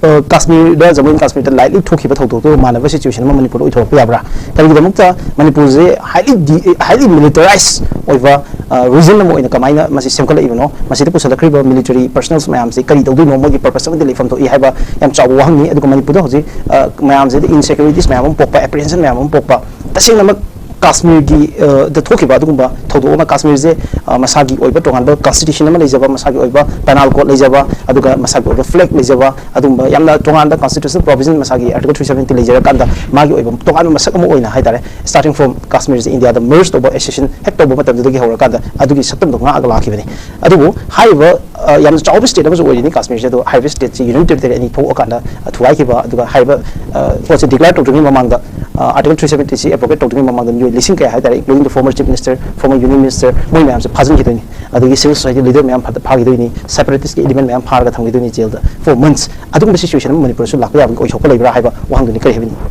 ꯑ, ꯀꯥꯁꯃꯤꯔꯗ, ꯖꯝꯃꯨ ꯑꯦꯟ ꯀꯥꯁꯃꯤꯔꯗ lately ꯊꯣꯛꯈꯤꯕ ꯊꯧꯗꯣꯛꯇꯨꯒ ꯃꯥꯟꯅꯕ situation ꯑꯃ ꯃꯅꯤꯄꯨꯔꯗ ꯑꯣꯏꯊꯣꯔꯛꯄ ꯌꯥꯕ꯭ꯔꯥ? ꯀꯔꯤꯒꯤꯗꯃꯛꯇ ꯃꯅꯤꯄꯨꯔꯁꯦ highly de- highly militarized ꯑꯣꯏꯕ ꯑ, region ꯑꯃ ꯑꯣꯏꯅ ꯀꯃꯥꯏꯅ ꯃꯁꯤ ꯁꯦꯝꯒꯠꯂꯛꯏꯕꯅꯣ? ꯃꯁꯤꯗ ꯄꯨꯁꯜꯂꯛꯈ꯭ꯔꯤꯕ military personnels ꯃꯌꯥꯝꯁꯤ ꯀꯔꯤ ꯇꯧꯗꯣꯏꯅꯣ? ꯃꯣꯏꯒꯤ purpose ꯑꯃꯗꯤ ꯂꯩꯐꯝ ꯊꯣꯛꯏ ꯍꯥꯏꯕ ꯌꯥꯝ ꯆꯥꯎꯕ ꯋꯥꯍꯪꯅꯤ꯫ ꯑꯗꯨꯒ ꯃꯅꯤꯄꯨꯔꯗ ꯍꯧꯖꯤꯛ ꯑ, ꯃꯌꯥꯝꯁꯤꯗ insecurities ꯃꯌꯥꯝ ꯑꯃ ꯄꯣꯛꯄ, apprehension ꯃꯌꯥꯝ ꯑꯃ ꯄꯣꯛꯄ, ꯇꯁꯦꯡꯅꯃꯛ ꯀꯥꯁꯃꯤꯔꯒꯤ ꯑ, ꯗ ꯊꯣꯛꯈꯤꯕ ꯑꯗꯨꯒꯨꯝꯕ ꯊꯧꯗꯣꯛ ꯑꯃ, ꯀꯥꯁꯃꯤꯔꯁꯦ ꯑ, ꯃꯁꯥꯒꯤ ꯑꯣꯏꯕ ꯇꯣꯉꯥꯟꯕ constitution ꯑꯃ ꯂꯩꯖꯕ, ꯃꯁꯥꯒꯤ ꯑꯣꯏꯕ penal code ꯂꯩꯖꯕ, ꯑꯗꯨꯒ ꯃꯁꯥꯒꯤ ꯑꯣꯏꯕ flag ꯂꯩꯖꯕ, ꯑꯗꯨꯒꯨꯝꯕ ꯌꯥꯝꯅ ꯇꯣꯉꯥꯟꯕ constitutional provision ꯃꯁꯥꯒꯤ article three seventy ꯂꯩꯖꯔꯀꯥꯟꯗ ꯃꯥꯒꯤ ꯑꯣꯏꯕ ꯇꯣꯉꯥꯟꯕ ꯃꯁꯛ ꯑꯃ ꯑꯣꯏꯅ ꯍꯥꯏꯇꯥꯔꯦ, starting from ꯀꯥꯁꯃꯤꯔꯁꯦ ꯏꯟꯗꯤꯌꯥꯗ merge ꯇꯧꯕ accession ꯍꯦꯛ ꯇꯧꯕ ꯃꯇꯝꯗꯨꯗꯒꯤ ꯍꯧꯔꯀꯥꯟꯗ ꯑꯗꯨꯒꯤ ꯁꯛꯇꯝꯗꯣ ꯉꯥꯛꯑꯒ ꯂꯥꯛꯈꯤꯕꯅꯤ꯫ ꯑꯗꯨꯕꯨ ꯍꯥꯏꯔꯤꯕ ꯑ, ꯌꯥꯝꯅ ꯆꯥꯎꯕ state ꯑꯃꯁꯨ ꯑꯣꯏꯔꯤꯅꯤ ꯀꯥꯁꯃꯤꯔꯁꯦ꯫ ꯑꯗꯣ ꯍꯥꯏꯔꯤꯕ stateꯁꯤ union territory ꯑꯅꯤ ꯊꯣꯛꯑꯀꯥꯟꯗ ꯊꯨꯒꯥꯏꯈꯤꯕ, ꯑꯗꯨꯒ ꯍꯥꯏꯔꯤꯕ ꯑ, ꯄꯣꯠꯁꯦ declare ꯇꯧꯗ꯭ꯔꯤꯉꯩ ꯃꯃꯥꯡꯗ ꯑ, article three seventyꯁꯤ abrogate ꯇꯧꯗ꯭ꯔꯤꯉꯩ ꯃꯃꯥꯡꯗ ꯃꯤꯑꯣꯏ ꯂꯤꯁꯤꯡ ꯀꯌꯥ ꯍꯥꯏꯇꯥꯔꯦ, including the former chief minister, former union minister, ꯃꯣꯏ ꯃꯌꯥꯝꯁꯦ ꯐꯥꯖꯤꯟꯈꯤꯗꯣꯏꯅꯤ꯫ ꯑꯗꯒꯤ civil society leader ꯃꯌꯥꯝ ꯐꯥ- ꯐꯥꯈꯤꯗꯣꯏꯅꯤ, separatistꯀꯤ element ꯃꯌꯥꯝ ꯐꯥꯔꯒ ꯊꯝꯈꯤꯗꯣꯏꯅꯤ jailꯗ for months꯫ ꯑꯗꯨꯒꯨꯝꯕ situation ꯑꯃ ꯃꯅꯤꯄꯨꯔꯗꯁꯨ ꯂꯥꯛꯄ ꯌꯥꯕꯒꯤ ꯑꯣꯏꯊꯣꯛꯄ ꯂꯩꯕ꯭ꯔꯥ ꯍꯥꯏꯕ ꯋꯥꯍꯪꯗꯨꯅꯤ꯫ ꯀꯔꯤ ꯍꯥꯏꯕꯤꯅꯤꯡꯕ?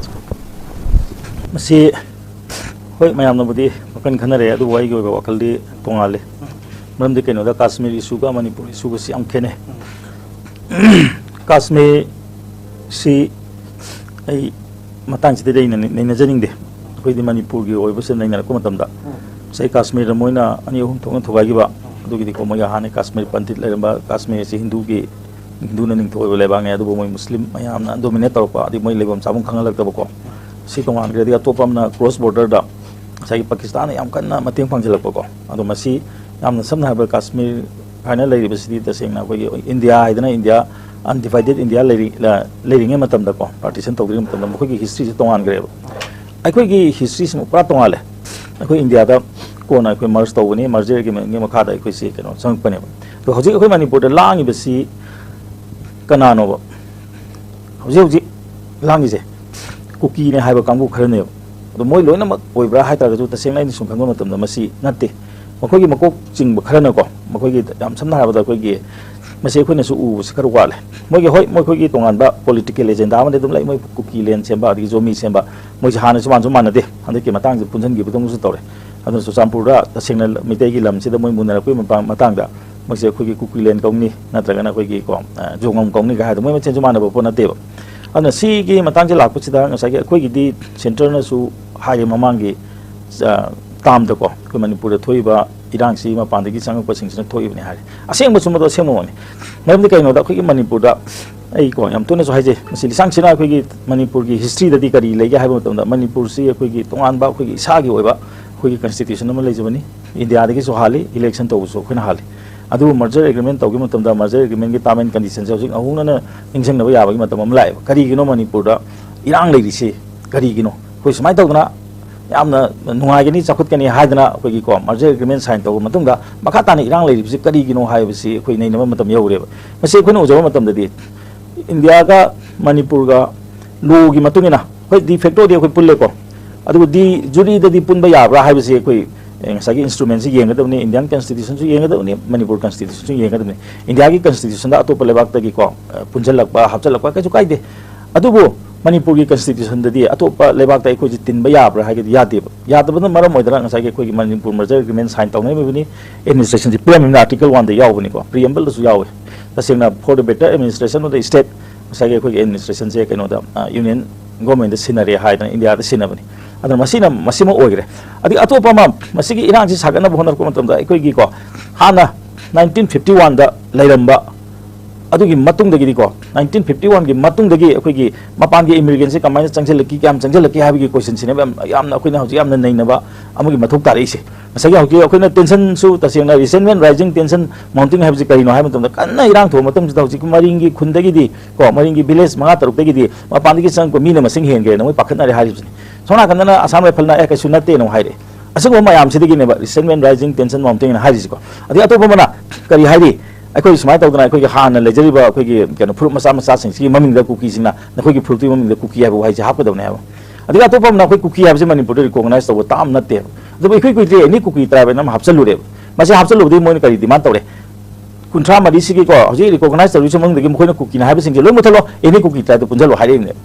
ꯃꯁꯤ ꯍꯣꯏ, ꯃꯌꯥꯝꯅꯕꯨꯗꯤ ꯋꯥꯈꯜ ꯈꯟꯅꯔꯦ, ꯑꯗꯨꯕꯨ ꯑꯩꯒꯤ ꯑꯣꯏꯕ ꯋꯥꯈꯜꯗꯤ ꯇꯣꯉꯥꯜꯂꯤ꯫ ꯃꯔꯝꯗꯤ ꯀꯩꯅꯣꯗ ꯀꯥꯁꯃꯤꯔ issueꯒ ꯃꯅꯤꯄꯨꯔ issueꯒꯁꯤ ꯌꯥꯝ ꯈꯦꯠꯅꯩ꯫ ꯀꯥꯁꯃꯤꯔꯁꯤ ꯑꯩ ꯃꯇꯥꯡꯁꯤꯗꯗꯤ ꯑꯩꯅ ꯅꯩꯅꯖꯅꯤꯡꯗꯦ꯫ ꯑꯩꯈꯣꯏꯗꯤ ꯃꯅꯤꯄꯨꯔꯒꯤ ꯑꯣꯏꯕꯁꯤꯗ ꯅꯩꯅꯔꯛꯄ ꯃꯇꯝꯗ ꯉꯁꯥꯏ ꯀꯥꯁꯃꯤꯔꯗ ꯃꯣꯏꯅ ꯑꯅꯤ ꯑꯍꯨꯝ ꯊꯣꯛꯅ ꯊꯨꯒꯥꯏꯈꯤꯕ, ꯑꯗꯨꯒꯤꯗꯤꯀꯣ ꯃꯣꯏꯒꯤ ꯍꯥꯟꯅ ꯀꯥꯁꯃꯤꯔ ꯄꯟꯗꯤꯠ ꯂꯩꯔꯝꯕ, ꯀꯥꯁꯃꯤꯔꯁꯤ ꯍꯤꯟꯗꯨꯒꯤ, ꯍꯤꯟꯗꯨꯅ ꯅꯤꯡꯊꯧ ꯑꯣꯏꯕ ꯂꯩꯕꯥꯛꯅꯦ, ꯑꯗꯨꯕꯨ ꯃꯣꯏ ꯃꯨꯁꯂꯤꯝ ꯃꯌꯥꯝꯅ dominate ꯇꯧꯔꯛꯄ, ꯑꯗꯩ ꯃꯣꯏ ꯂꯩꯐꯝ ꯆꯥꯐꯝ ꯈꯪꯍꯜꯂꯛꯇꯕꯀꯣ꯫ ꯁꯤ ꯇꯣꯉꯥꯟꯈ꯭ꯔꯦ꯫ ꯑꯗꯨꯒ ꯑꯇꯣꯞꯄ ꯑꯃꯅ cross borderꯗ ꯉꯁꯥꯏꯒꯤ ꯄꯥꯀꯤꯁꯇꯥꯟꯅ ꯌꯥꯝ ꯀꯟꯅ ꯃꯇꯦꯡ ꯄꯥꯡꯁꯤꯜꯂꯛꯄꯀꯣ꯫ ꯑꯗꯣ ꯃꯁꯤ ꯌꯥꯝꯅ ꯁꯝꯅ ꯍꯥꯏꯔꯕꯗ ꯀꯥꯁꯃꯤꯔ ꯍꯥꯏꯅ ꯂꯩꯔꯤꯕꯁꯤꯗꯤ ꯇꯁꯦꯡꯅ ꯑꯩꯈꯣꯏꯒꯤ ꯏꯟꯗꯤꯌꯥ ꯍꯥꯏꯗꯅ ꯏꯟꯗꯤꯌꯥ ꯑꯟꯗꯤꯚꯥꯏꯗꯦꯠ ꯏꯟꯗꯤꯌꯥ ꯂꯩꯔꯤ-, ꯂ-, ꯂꯩꯔꯤꯉꯩ ꯃꯇꯝꯗꯀꯣ, ꯄꯥꯔꯇꯤꯁꯟ ꯇꯧꯗ꯭ꯔꯤꯉꯩ ꯃꯇꯝꯗ ꯃꯈꯣꯏꯒꯤ ꯍꯤꯁꯇ꯭ꯔꯤꯁꯦ ꯇꯣꯉꯥꯟꯈ꯭ꯔꯦꯕ꯫ ꯑꯩꯈꯣꯏꯒꯤ ꯍꯤꯁꯇ꯭ꯔꯤꯁꯤꯃ ꯄꯨꯔꯥ ꯇꯣꯉꯥꯜꯂꯦ꯫ ꯑꯩꯈꯣꯏ ꯏꯟꯗꯤꯌꯥꯗ ꯀꯣꯟꯅ ꯑꯩꯈꯣꯏ ꯃꯔꯖ ꯇꯧꯕꯅꯤ, ꯃꯔꯖꯔꯒꯤ ꯃꯈꯥꯗ ꯑꯩꯈꯣꯏꯁꯤ ꯀꯩꯅꯣ ꯆꯪꯉꯛꯄꯅꯦꯕ꯫ ꯑꯗꯣ ꯍꯧꯖꯤꯛ ꯑꯩꯈꯣꯏ ꯃꯅꯤꯄꯨꯔꯗ ꯂꯥꯡꯉꯤꯕꯁꯤ ꯀꯅꯥꯅꯣꯕ? ꯍꯧꯖꯤꯛ ꯍꯧꯖꯤꯛ ꯂꯥꯡꯉꯤꯁꯦ ꯀꯨꯀꯤꯅꯦ ꯍꯥꯏꯕ ꯀꯥꯡꯕꯨ ꯈꯔꯅꯦꯕ꯫ ꯑꯗꯣ ꯃꯣꯏ ꯂꯣꯏꯅꯃꯛ ꯑꯣꯏꯕ꯭ꯔꯥ ꯍꯥꯏ ꯇꯥꯔꯒꯁꯨ, ꯇꯁꯦꯡꯅ ꯑꯩꯅ ꯁꯨꯝ ꯈꯪꯕ ꯃꯇꯝꯗ ꯃꯁꯤ ꯅꯠꯇꯦ꯫ ꯃꯈꯣꯏꯒꯤ ꯃꯀꯣꯛ ꯆꯤꯡꯕ ꯈꯔꯅꯀꯣ, ꯃꯈꯣꯏꯒꯤ ꯌꯥꯝ ꯁꯝꯅ ꯍꯥꯏꯔꯕꯗ ꯑꯩꯈꯣꯏꯒꯤ, ꯃꯁꯤ ꯑꯩꯈꯣꯏꯅꯁꯨ ꯎꯕꯁꯤ ꯈꯔ ꯋꯥꯠꯂꯦ꯫ ꯃꯣꯏꯒꯤ, ꯍꯣꯏ, ꯃꯈꯣꯏꯒꯤ ꯇꯣꯉꯥꯟꯕ ꯄꯣꯂꯤꯇꯤꯀꯦꯜ ꯑꯦꯖꯦꯟꯗꯥ ꯑꯃꯗꯤ ꯑꯗꯨꯝ ꯂꯩ, ꯃꯣꯏ ꯀꯨꯀꯤ ꯂꯦꯟ ꯁꯦꯝꯕ, ꯑꯗꯒꯤ ꯖꯣꯃꯤ ꯁꯦꯝꯕ, ꯃꯣꯏꯁꯦ ꯍꯥꯟꯅꯁꯨ ꯃꯥꯟꯁꯨ ꯃꯥꯟꯅꯗꯦ, ꯍꯟꯗꯛꯀꯤ ꯃꯇꯥꯡꯁꯤꯗ ꯄꯨꯟꯁꯤꯟꯈꯤꯕꯗꯧꯅꯁꯨ ꯇꯧꯔꯦ꯫ ꯑꯗꯨꯅ ꯆꯨꯔꯆꯥꯟꯄꯨꯔꯗ ꯇꯁꯦꯡꯅ ꯃꯤꯇꯩꯒꯤ ꯂꯝꯁꯤꯗ ꯃꯣꯏ ꯃꯨꯟꯅꯔꯛꯄꯒꯤ ꯃꯄꯥ-, ꯃꯇꯥꯡꯗ ꯃꯣꯏꯁꯦ ꯑꯩꯈꯣꯏꯒꯤ ꯀꯨꯀꯤꯂꯦꯟ ꯀꯧꯅꯤ, ꯅꯠꯇ꯭ꯔꯒꯅ ꯑꯩꯈꯣꯏꯒꯤ ꯀꯣ, ꯑ, ꯖꯣꯡꯉꯝ ꯀꯧꯅꯤꯒ ꯍꯥꯏꯗꯣ ꯃꯣꯏ ꯃꯁꯦꯟꯁꯨ ꯃꯥꯟꯅꯕ ꯄꯣꯠ ꯅꯠꯇꯦꯕ꯫ ꯑꯗꯨꯅ ꯁꯤꯒꯤ ꯃꯇꯥꯡꯁꯦ ꯂꯥꯛꯄꯁꯤꯗ ꯉꯁꯥꯏꯒꯤ ꯑꯩꯈꯣꯏꯒꯤꯗꯤ ꯁꯦꯟꯇꯔꯅꯁꯨ ꯍꯥꯏꯔꯦ ꯃꯃꯥꯡꯒꯤ, ꯑ, ꯇꯥꯝꯗꯀꯣ, ꯑꯩꯈꯣꯏ ꯃꯅꯤꯄꯨꯔꯗ ꯊꯣꯛꯏꯕ ꯏꯔꯥꯡꯁꯤ ꯃꯄꯥꯟꯗꯒꯤ ꯆꯪꯉꯛꯄꯁꯤꯡꯁꯤꯅ ꯊꯣꯛꯏꯕꯅꯤ ꯍꯥꯏꯔꯦ꯫ ꯑꯁꯦꯡꯕ ꯆꯨꯝꯕꯗꯣ ꯑꯁꯦꯡꯕ ꯃꯛꯅꯤ꯫ ꯃꯔꯝꯗꯤ ꯀꯩꯅꯣꯗ ꯑꯩꯈꯣꯏꯒꯤ ꯃꯅꯤꯄꯨꯔꯗ ꯑꯩ ꯀꯣ ꯌꯥꯝ ꯇꯣꯏꯅꯁꯨ ꯍꯥꯏꯖꯩ, ꯃꯁꯤ ꯂꯤꯁꯥꯡ ꯁꯤꯠꯅ ꯑꯩꯈꯣꯏꯒꯤ ꯃꯅꯤꯄꯨꯔꯒꯤ ꯍꯤꯁꯇ꯭ꯔꯤꯗꯗꯤ ꯀꯔꯤ ꯂꯩꯒꯦ ꯍꯥꯏꯕ ꯃꯇꯝꯗ, ꯃꯅꯤꯄꯨꯔꯁꯤ ꯑꯩꯈꯣꯏꯒꯤ ꯇꯣꯉꯥꯟꯕ ꯑꯩꯈꯣꯏꯒꯤ ꯏꯁꯥꯒꯤ ꯑꯣꯏꯕ ꯑꯩꯈꯣꯏꯒꯤ ꯀꯟꯁꯇꯤꯇ꯭ꯌꯨꯁꯟ ꯑꯃ ꯂꯩꯖꯕꯅꯤ꯫ ꯏꯟꯗꯤꯌꯥꯗꯒꯤꯁꯨ ꯍꯥꯜꯂꯤ, ꯏꯂꯦꯛꯁꯟ ꯇꯧꯕꯁꯨ ꯑꯩꯈꯣꯏꯅ ꯍꯥꯜꯂꯤ꯫ ꯑꯗꯨꯕꯨ ꯃꯔꯖꯔ ꯑꯦꯒ꯭ꯔꯤꯃꯦꯟ ꯇꯧꯈꯤꯕ ꯃꯇꯝꯗ ꯃꯔꯖꯔ ꯑꯦꯒ꯭ꯔꯤꯃꯦꯟꯒꯤ ꯇꯥꯔꯝ ꯑꯦꯟ ꯀꯟꯗꯤꯁꯟꯁꯦ ꯍꯧꯖꯤꯛ ꯅꯧꯍꯧꯅꯅ ꯅꯤꯡꯁꯤꯡꯅꯕ ꯌꯥꯕꯒꯤ ꯃꯇꯝ ꯑꯃ ꯂꯥꯛꯑꯦꯕ꯫ ꯀꯔꯤꯒꯤꯅꯣ ꯃꯅꯤꯄꯨꯔꯗ ꯏꯔꯥꯡ ꯂꯩꯔꯤꯁꯤ? ꯀꯔꯤꯒꯤꯅꯣ? ꯑꯩꯈꯣꯏ ꯁꯨꯃꯥꯏꯅ ꯇꯧꯗꯅ ꯌꯥꯝꯅ ꯅꯨꯡꯉꯥꯏꯒꯅꯤ, ꯆꯥꯎꯈꯠꯀꯅꯤ ꯍꯥꯏꯗꯅ ꯑꯩꯈꯣꯏꯒꯤ ꯀꯣ ꯃꯔꯖꯔ ꯑꯦꯒ꯭ꯔꯤꯃꯦꯟ ꯁꯥꯏꯟ ꯇꯧꯔꯕ ꯃꯇꯨꯡꯗ ꯃꯈꯥ ꯇꯥꯅ ꯏꯔꯥꯡ ꯂꯩꯔꯤꯕꯁꯤ ꯀꯔꯤꯒꯤꯅꯣ ꯍꯥꯏꯕꯁꯤ ꯑꯩꯈꯣꯏ ꯅꯩꯅꯕ ꯃꯇꯝ ꯌꯧꯔꯦꯕ꯫ ꯃꯁꯤ ꯑꯩꯈꯣꯏꯅ ꯎꯖꯕ ꯃꯇꯝꯗꯗꯤ ꯏꯟꯗꯤꯌꯥꯒ ꯃꯅꯤꯄꯨꯔꯒ ꯂꯣꯒꯤ ꯃꯇꯨꯡ ꯏꯟꯅ, ꯍꯣꯏ, ꯗꯤ ꯐꯦꯛꯇꯣꯗꯤ ꯑꯩꯈꯣꯏ ꯄꯨꯜꯂꯦꯀꯣ, ꯑꯗꯨꯕꯨ ꯗꯤ ꯖꯨꯔꯤꯗꯗꯤ ꯄꯨꯟꯕ ꯌꯥꯕ꯭ꯔꯥ ꯍꯥꯏꯕꯁꯤ ꯑꯩꯈꯣꯏ, ꯑꯦ, ꯉꯁꯥꯏꯒꯤ ꯏꯟꯁꯇ꯭ꯔꯨꯃꯦꯟꯁꯤ ꯌꯦꯡꯒꯗꯕꯅꯤ, ꯏꯟꯗꯤꯌꯥꯟ ꯀꯟꯁꯇꯤꯇ꯭ꯌꯨꯁꯟꯁꯨ ꯌꯦꯡꯒꯗꯕꯅꯤ, ꯃꯅꯤꯄꯨꯔ ꯀꯟꯁꯇꯤꯇ꯭ꯌꯨꯁꯟꯁꯨ ꯌꯦꯡꯒꯗꯕꯅꯤ꯫ ꯏꯟꯗꯤꯌꯥꯒꯤ ꯀꯟꯁꯇꯤꯇ꯭ꯌꯨꯁꯟꯗ ꯑꯇꯣꯞꯄ ꯂꯩꯕꯥꯛꯇꯒꯤꯀꯣ, ꯑ, ꯄꯨꯟꯁꯤꯜꯂꯛꯄ, ꯍꯥꯞꯆꯤꯜꯂꯛꯄ ꯀꯩꯁꯨ ꯀꯥꯏꯗꯦ꯫ ꯑꯗꯨꯕꯨ ꯃꯅꯤꯄꯨꯔꯒꯤ ꯀꯟꯁꯇꯤꯇ꯭ꯌꯨꯁꯟꯗꯗꯤ ꯑꯇꯣꯞꯄ ꯂꯩꯕꯥꯛꯇ ꯑꯩꯈꯣꯏꯁꯤ ꯇꯤꯟꯕ ꯌꯥꯕ꯭ꯔꯥ ꯍꯥꯏꯔꯒꯗꯤ ꯌꯥꯗꯦꯕ꯫ ꯌꯥꯗꯕꯅ ꯃꯔꯝ ꯑꯣꯏꯗꯅ ꯉꯁꯥꯏꯒꯤ ꯑꯩꯈꯣꯏꯒꯤ ꯃꯅꯤꯄꯨꯔ ꯃꯔꯖꯔ ꯑꯦꯒ꯭ꯔꯤꯃꯦꯟ ꯁꯥꯏꯟ ꯇꯧꯅꯔꯤꯕꯅꯤ, ꯑꯦꯗꯃꯤꯅꯤꯁꯇ꯭ꯔꯦꯁꯟꯁꯤ ꯄꯤꯔꯝꯃꯤꯕꯅ ꯑꯥꯔꯇꯤꯀꯜ ꯋꯥꯟꯗ ꯌꯥꯎꯕꯅꯤꯀꯣ, ꯄ꯭ꯔꯤꯑꯦꯝꯕꯜꯗꯁꯨ ꯌꯥꯎꯋꯦ꯫ ꯇꯁꯦꯡꯅ for the better administration of the state ꯉꯁꯥꯏꯒꯤ ꯑꯩꯈꯣꯏꯒꯤ ꯑꯦꯗꯃꯤꯅꯤꯁꯇ꯭ꯔꯦꯁꯟꯁꯦ ꯀꯩꯅꯣꯗ, ꯑ, ꯌꯨꯅꯤꯌꯟ ꯒꯣꯔꯃꯦꯟꯗ ꯁꯤꯟꯅꯔꯦ ꯍꯥꯏꯗꯅ ꯏꯟꯗꯤꯌꯥꯗ ꯁꯤꯟꯅꯕꯅꯤ꯫ ꯑꯗꯨꯅ ꯃꯁꯤꯅ, ꯃꯁꯤꯃ ꯑꯣꯏꯈ꯭ꯔꯦ꯫ ꯑꯗꯒꯤ ꯑꯇꯣꯞꯄ ꯑꯃ, ꯃꯁꯤꯒꯤ ꯏꯔꯥꯡꯁꯤ ꯁꯥꯒꯠꯅꯕ ꯍꯣꯠꯅꯔꯛꯄ ꯃꯇꯝꯗ ꯑꯩꯈꯣꯏꯒꯤꯀꯣ, ꯍꯥꯟꯅ ꯅꯥꯏꯟꯇꯤꯟ ꯐꯤꯐꯇꯤ ꯋꯥꯟꯗ ꯂꯩꯔꯝꯕ ꯑꯗꯨꯒꯤ ꯃꯇꯨꯡꯗꯒꯤꯗꯤꯀꯣ, ꯅꯥꯏꯟꯇꯤꯟ ꯐꯤꯐꯇꯤ ꯋꯥꯟꯒꯤ ꯃꯇꯨꯡꯗꯒꯤ ꯑꯩꯈꯣꯏꯒꯤ ꯃꯄꯥꯟꯒꯤ ꯏꯃꯤꯒ꯭ꯔꯦꯟꯁꯦ ꯀꯃꯥꯏꯅ ꯆꯪꯁꯤꯜꯂꯛꯈꯤ, ꯀꯌꯥꯝ ꯆꯪꯁꯤꯜꯂꯛꯈꯤ ꯍꯥꯏꯕꯒꯤ ꯀꯣꯏꯁꯟꯁꯤꯅꯦꯕ ꯌꯥꯝ, ꯌꯥꯝꯅ ꯑꯩꯈꯣꯏꯅ ꯍꯧꯖꯤꯛ ꯌꯥꯝꯅ ꯅꯩꯅꯕ ꯑꯃꯒꯤ ꯃꯊꯧ ꯇꯥꯔꯛꯏꯁꯦ꯫ ꯉꯁꯥꯏꯒꯤ ꯍꯧꯖꯤꯛ ꯑꯩꯈꯣꯏꯅ ꯇꯦꯟꯁꯟꯁꯨ ꯇꯁꯦꯡꯅ resentment rising, tension mounting ꯍꯥꯏꯕꯁꯤ ꯀꯔꯤꯅꯣ ꯍꯥꯏꯕ ꯃꯇꯝꯗ, ꯀꯟꯅ ꯏꯔꯥꯡ ꯊꯣꯛꯄ ꯃꯇꯝꯁꯤꯗ ꯍꯧꯖꯤꯛ ꯃꯔꯤꯡꯒꯤ ꯈꯨꯟꯗꯒꯤꯗꯤ ꯀꯣ, ꯃꯔꯤꯡꯒꯤ ꯚꯤꯂꯦꯖ ꯃꯉꯥ ꯇꯔꯨꯛꯇꯒꯤꯗꯤ ꯃꯄꯥꯟꯗꯒꯤ ꯆꯪꯉꯛꯄ ꯃꯤꯅ ꯃꯁꯤꯡ ꯍꯦꯟꯒ꯭ꯔꯦꯅ ꯃꯣꯏ ꯄꯥꯈꯠꯅꯔꯦ ꯍꯥꯏꯔꯤꯕꯁꯤꯅꯤ꯫ ꯁꯣꯝ ꯅꯥꯀꯟꯗꯅ ꯑꯁꯥꯝ ꯔꯥꯏꯐꯜꯅ ꯑꯦ ꯀꯩꯁꯨ ꯅꯠꯇꯦꯅ ꯑꯃꯨꯛ ꯍꯥꯏꯔꯛꯑꯦ꯫ ꯑꯁꯤꯒꯨꯝꯕ ꯃꯌꯥꯝꯁꯤꯗꯒꯤꯅꯦꯕ resentment rising, tension mounting ꯍꯥꯏꯔꯤꯁꯤꯀꯣ꯫ ꯑꯗꯩ ꯑꯇꯣꯞꯄ ꯑꯃꯅ ꯀꯔꯤ ꯍꯥꯏꯔꯤ? ꯑꯩꯈꯣꯏ ꯁꯨꯃꯥꯏꯅ ꯇꯧꯗꯅ ꯑꯩꯈꯣꯏꯒꯤ ꯍꯥꯟꯅ ꯂꯩꯖꯔꯤꯕ ꯑꯩꯈꯣꯏꯒꯤ ꯀꯩꯅꯣ ꯐꯨꯔꯨꯞ ꯃꯆꯥ ꯃꯆꯥꯁꯤꯡꯁꯤꯒꯤ ꯃꯃꯤꯡꯗ ꯀꯨꯀꯤꯁꯤꯡꯅ, ꯅꯈꯣꯏꯒꯤ ꯐꯨꯔꯨꯞꯇꯨꯒꯤ ꯃꯃꯤꯡꯗ ꯀꯨꯀꯤ ꯍꯥꯏꯕ ꯋꯥꯍꯩꯁꯦ ꯍꯥꯞꯀꯗꯕꯅꯦ ꯍꯥꯏꯕ꯫ ꯑꯗꯒꯤ ꯑꯇꯣꯞꯄ ꯑꯃꯅ ꯑꯩꯈꯣꯏ ꯀꯨꯀꯤ ꯍꯥꯏꯕꯁꯤ ꯃꯅꯤꯄꯨꯔꯗ recognize ꯇꯧꯕ term ꯅꯠꯇꯦꯕ꯫ ꯑꯗꯨꯕꯨ ꯏꯀꯨꯏ ꯀꯨꯏꯗ꯭ꯔꯤ any ꯀꯨꯀꯤ tribe ꯍꯥꯏꯅ ꯑꯃ ꯍꯥꯞꯆꯜꯂꯨꯔꯦꯕ꯫ ꯃꯁꯤ ꯍꯥꯞꯆꯜꯂꯨꯕꯗꯒꯤ ꯃꯣꯏꯅ ꯀꯔꯤ demand ꯇꯧꯔꯦ? ꯀꯨꯟꯊ꯭ꯔꯥ ꯃꯔꯤꯁꯤꯒꯤꯀꯣ, ꯍꯧꯖꯤꯛ recognize ꯇꯧꯔꯤꯁꯤ ꯃꯅꯨꯡꯗꯒꯤ ꯃꯈꯣꯏꯅ ꯀꯨꯀꯤꯅ ꯍꯥꯏꯕꯁꯤꯡꯁꯦ ꯂꯣꯏ ꯃꯨꯠꯊꯠꯂꯣ, any ꯀꯨꯀꯤ tribeꯇ ꯄꯨꯟꯁꯤꯜꯂꯣ ꯍꯥꯏꯔꯛꯏꯕꯅꯦꯕ꯫